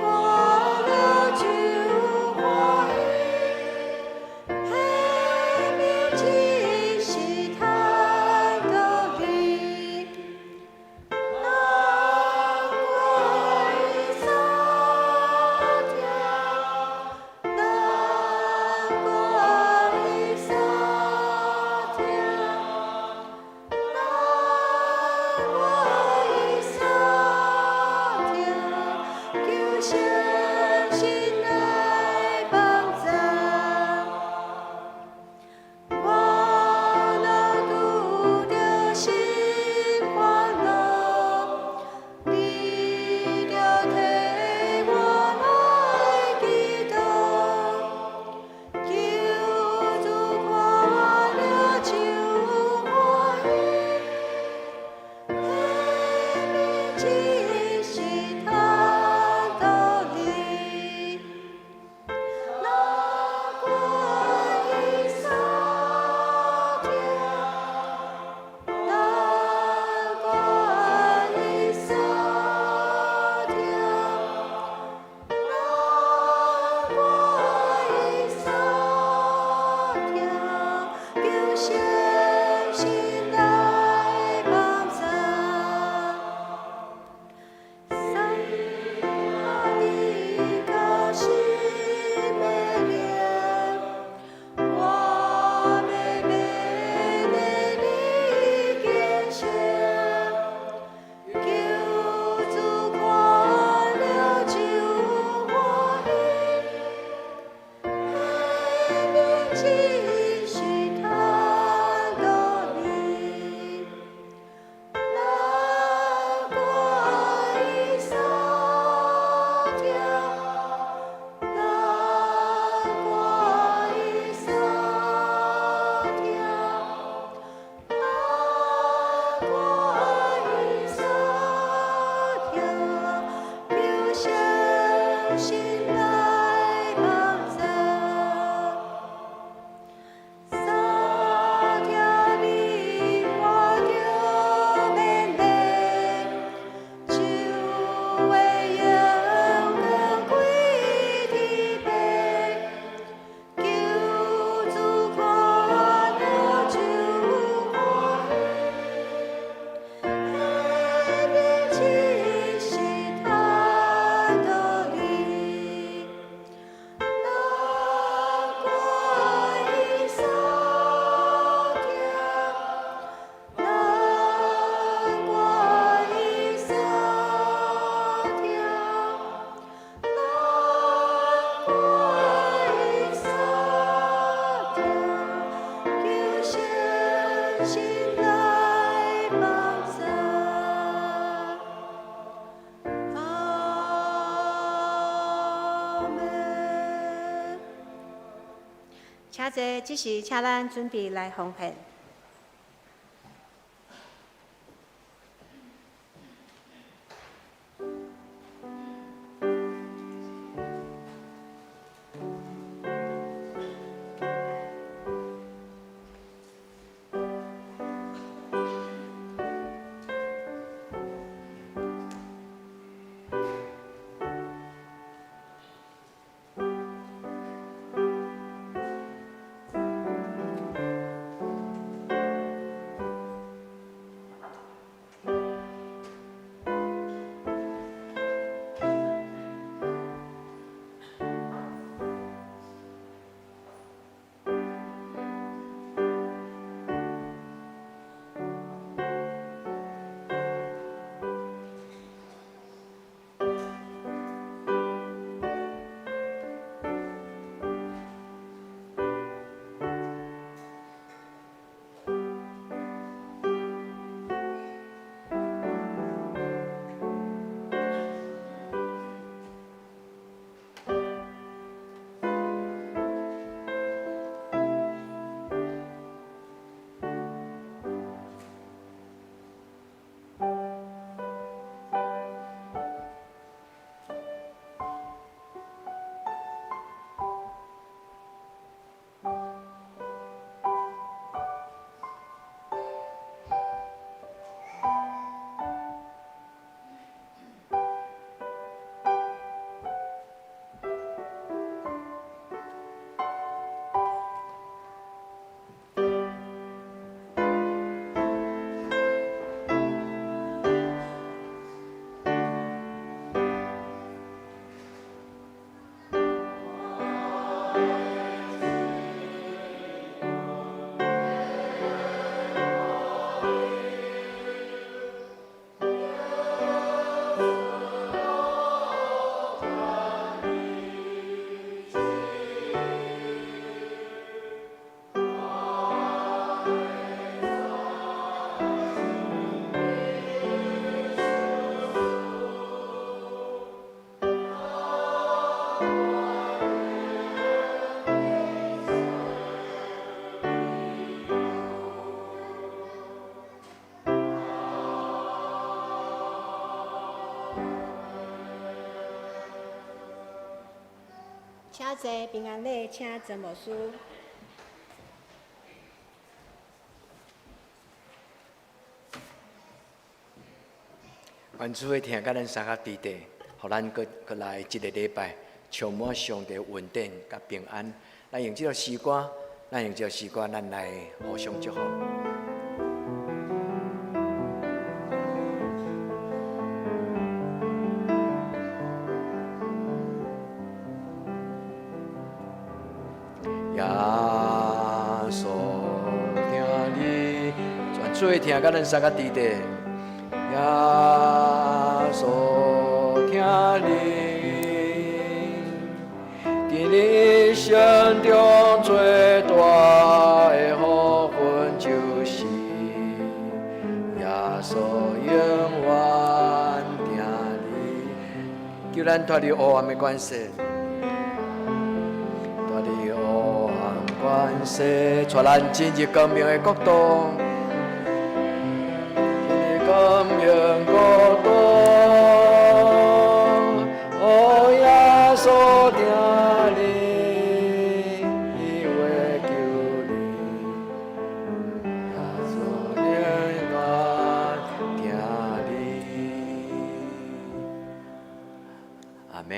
坐，這時請咱準備來奉獻。請坐，平安禮，請曾牧師。願主的疼佮咱相佮佇底，予咱閣閣來一个禮拜，充滿上帝恩典佮平安。咱用這首詩歌，咱用這首詩歌，咱來互相祝福。耶穌疼你，願主的疼佮咱相佮佇底。耶穌疼你，佇你生中最大的福分就是耶穌永遠疼你。求咱脫離黑暗的關係，脫離黑暗關係，帶咱進入光明的國度。光明國度，哦，耶穌疼你，伊會救你，耶穌永遠疼你。阿們，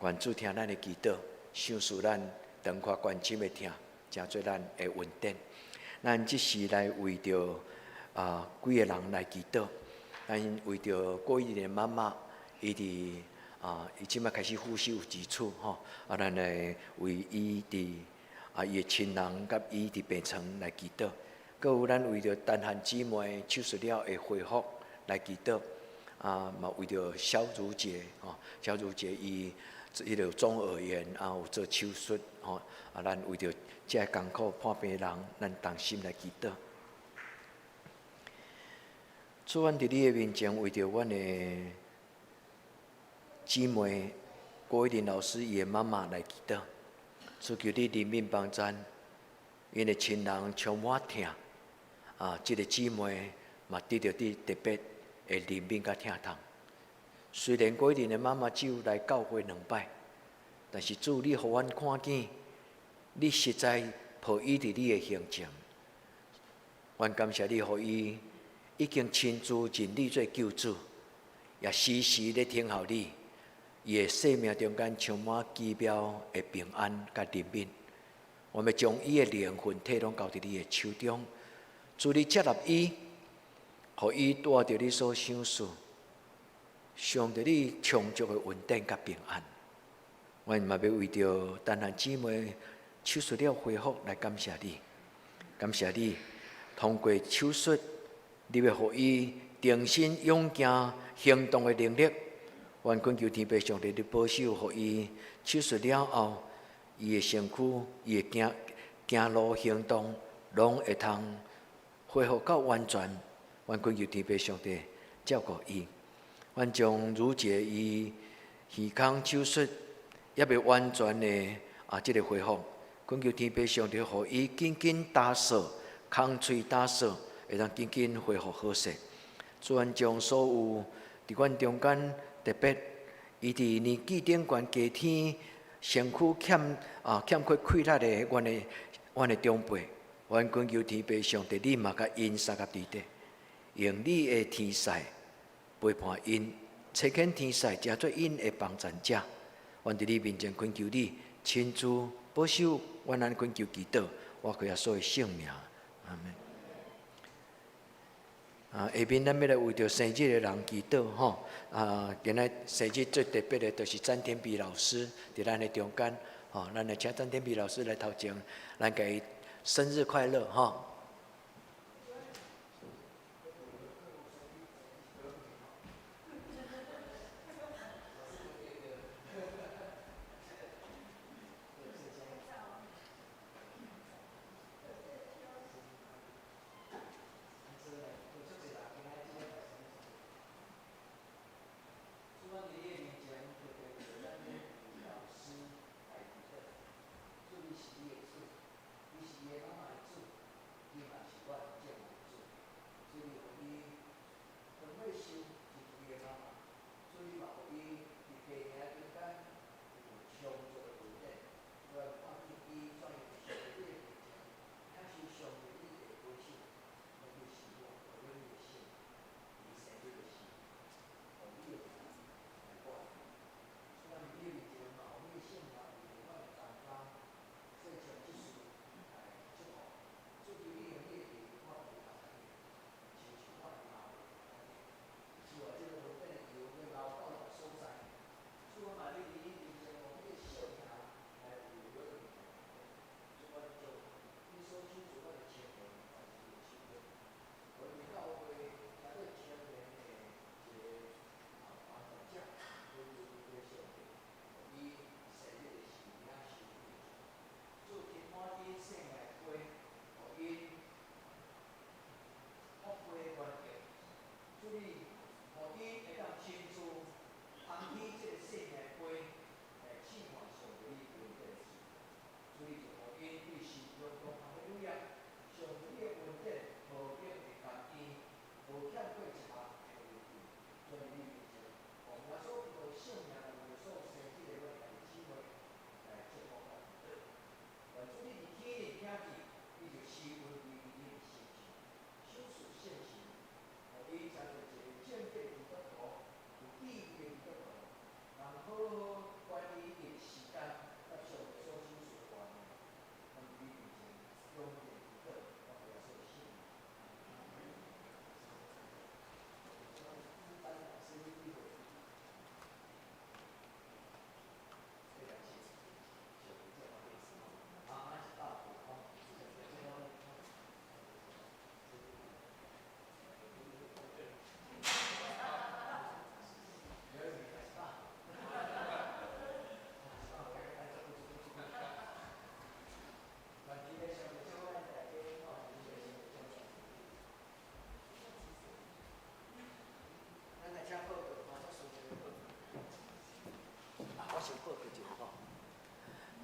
願主聽咱的祈禱，賞賜咱長闊關心的疼，成做咱的恩典。咱這時來為著幾個人來祈禱，咱為著郭一玲的媽媽，伊佇伊這擺開始呼吸有急促吼，咱來為伊佇伊的親人佮伊佇病床來祈禱。閣有咱為著陳漢姊妹手術了會恢復來祈禱。嘛為著小如姐吼，小如姐伊彼个中耳炎有做手術吼，咱為著這个艱苦破病人，咱同心來祈禱。主，阮佇你的面前，為著阮的姊妹郭一玲老師伊的媽媽來祈禱，主求你憐憫幫贊， 𪜶的親人充滿疼，啊，這个姊妹嘛得著佇特別的憐憫佮疼痛。雖然果玲的媽媽只有來教會兩擺，但是主你予阮看見，你實在抱伊佇你的胸前。阮感謝你，予伊已經親自認你做救主，也時時咧聽候你。伊的生命中間充滿奇妙的平安佮憐憫。我們將伊的靈魂體攏交佇你的手中，主你接納伊，予伊帶著你所賞賜，上著你充足的恩典佮平安。阮嘛欲為著丹蘭姊妹手術了恢復來感謝你，感謝你通過手術，你欲予伊重新勇行行動的能力。阮懇求天父上帝的保守，予伊手術了後，伊的身軀、伊的行行路行動，攏會通恢復到完全。阮懇求天父上帝照顧伊。阮將如姐伊耳孔手術猶未完全的啊，這个恢復，懇求天父上帝予伊緊緊打掃，空喙打掃，會當緊緊恢復好勢。主，阮將所有佇阮中間特別，伊佇年紀頂懸家天身軀欠缺氣力的阮的長輩，阮懇求天父上帝，你嘛共𪜶相佮佇底，用你的天使陪伴𪜶，差遣天使成做𪜶的幫贊者。阮佇你面前懇求你親自保守，阮按呢懇求祈禱，倚靠耶穌的聖名，阿門。啊，下面咱欲來為著生日的人祈禱吼。啊，今仔生日最特別的，就是詹天比老師佇咱的中間，吼，咱來請詹天比老師來頭前，咱共伊生日快樂吼。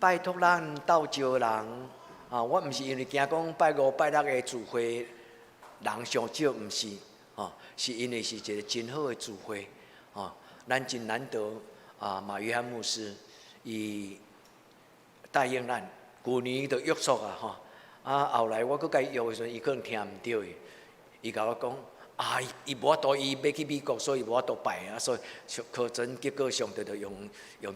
拜託咱鬥招人啊，我毋是因為驚講拜五拜六的聚會人傷少，毋是，吼，是因為是一個真好的聚會，吼，咱真難得啊，馬約翰牧師伊答應咱，舊年就約束啊，吼，啊後來我閣共伊約的時陣，伊可能聽毋著的，伊共我講。啊！伊無法度，伊欲去美國，所以無法度拜啊，所以可能結果上帝就用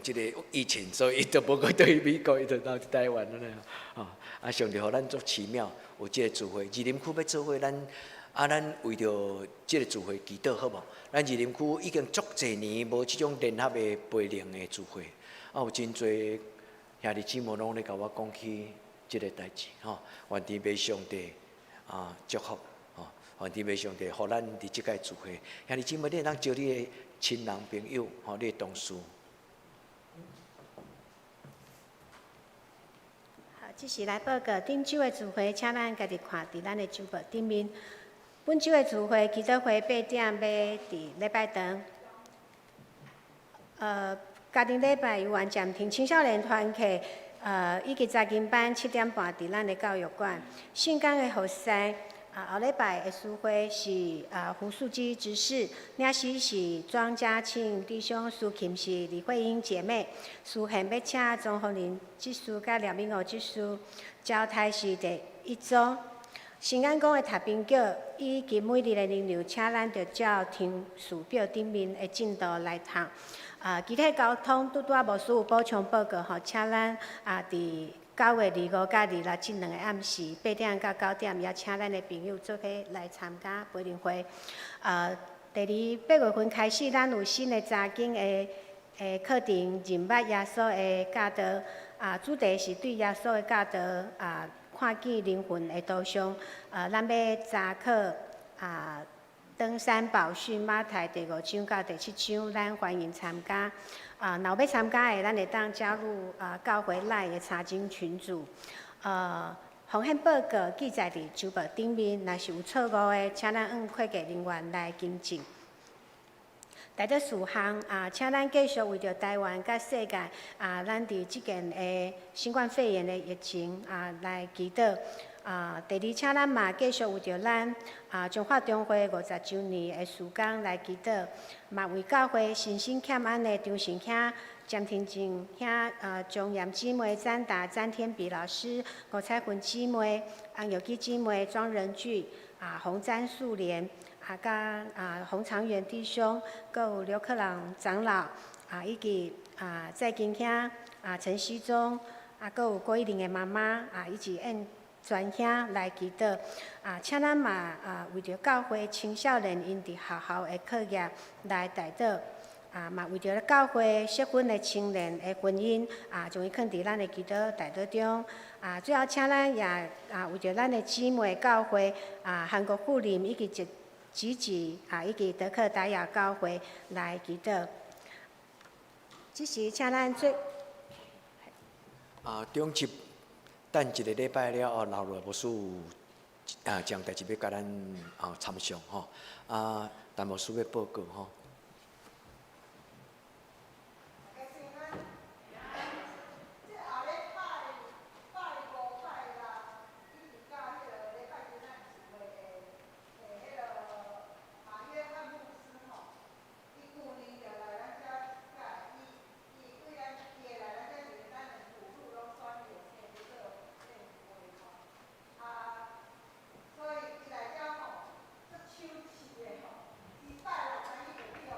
這個疫情，所以伊就無閣轉去美國，伊就留佇台灣了。啊！上帝予咱足奇妙，有這個聚會，二林區欲做伙，咱啊，咱為著這個聚會祈禱好無？咱二林區已經足濟年無這種聯合的培靈的聚會，啊，有真濟兄弟姊妹攏咧共我講起這個代誌，吼，願天父上帝啊祝福。願天父上帝，予咱佇這屆聚會，兄弟姊妹，你會當招你的親人朋友，吼，你的同事。好，這是來報告頂週的聚會，請咱家己看佇咱的週報頂面。本週的聚會祈禱會8點欲佇禮拜堂。家庭禮拜由完暫停，青少年團契，以及查經班7點半佇咱的教育館。聖工的服侍。啊，後禮拜的司會是胡素姬執事，領詩是莊家慶弟兄，司琴是李慧英姐妹，司獻欲請莊鳳玲執事佮廖敏娥執事，交代是第一組。新安宮的塔賓腳以及每日的靈糧，請咱著照聽時表頂面的進度來讀。啊，其他交通拄拄仔牧師有補充報告吼，請咱啊佇9月25佮26這兩個暗時，8點到9點，也請咱的朋友做伙來參加培靈會。第二8月份開始，咱有新的查經的課程，認捌耶穌的教導。啊，主題是對耶穌的教導啊，看見靈魂的導向。啊，咱欲查考啊，登山寶訓馬太第五章到第七章，咱歡迎參加。啊，若有欲參加的，咱會當加入啊教會 LINE 的查經群組。奉獻報告記載佇週報頂面，若是有錯誤的，請咱向會計人員來更正。代禱事項啊，請咱繼續為著台灣佮世界啊，咱佇這件的新冠肺炎的疫情啊來祈禱。啊，第二，請咱嘛繼續為著咱啊中華中會50週年的事工來祈禱，嘛為教會身心欠安的張成兄、詹天靜兄、啊張嚴姊妹、詹達、詹天比老師、吳彩芬姊妹、洪玉基姊妹、莊仁俊、啊洪詹素蓮、啊佮啊洪長遠弟兄，閣有劉克朗長老，啊以及啊蔡金兄、啊陳錫宗，啊閣有郭一玲的媽媽，啊以及燕全兄來祈禱，啊，請咱嘛啊為著教會青少年𪜶佇學校的課業來代禱，啊，嘛為著教會適婚的青年的婚姻，啊，將伊囥佇咱的祈禱代禱中，啊，最後請咱也啊為著咱的姊妹教會啊韓國富林以及集集集啊以及德克達雅教會來祈禱。這時請咱做啊，中集等一個禮拜了後，留落來牧師有啊，將代誌欲共咱啊參詳吼，啊，陳牧師欲報告吼。所以伊來遮吼，足手持的吼，伊拜六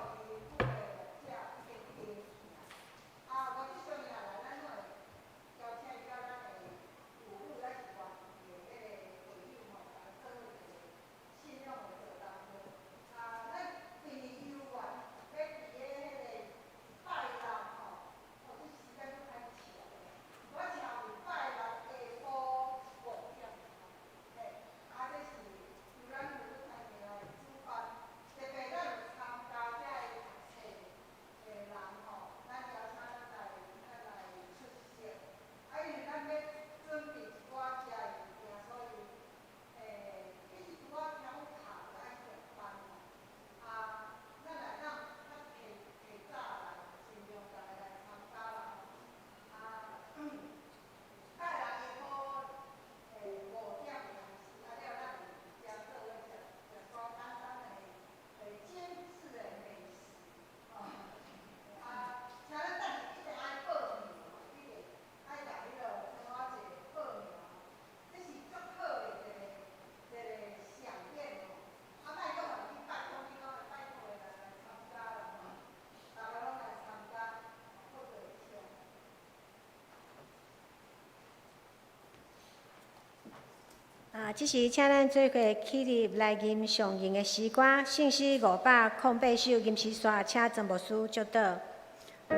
啊，這時請咱做伙起立來吟上吟的詩歌，聖詩508首，吟詩煞，請曾牧師祝禱。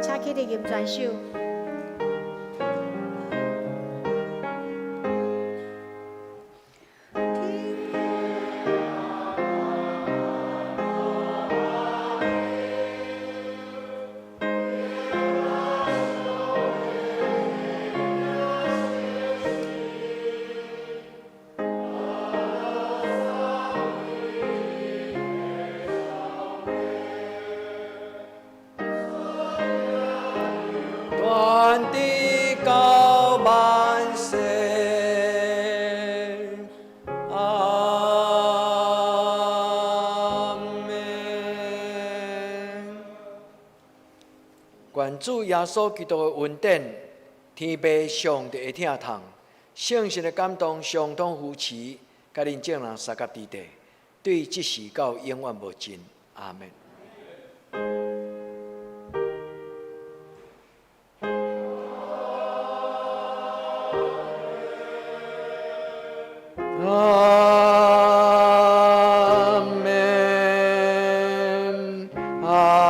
請起立吟全首。傳直到萬世，阿們。願主耶穌基督的恩典，天父上帝的疼痛，聖神的感動，相通扶持，佮恁眾人相佮佇地，對這時到永遠無盡。阿們。阿們，阿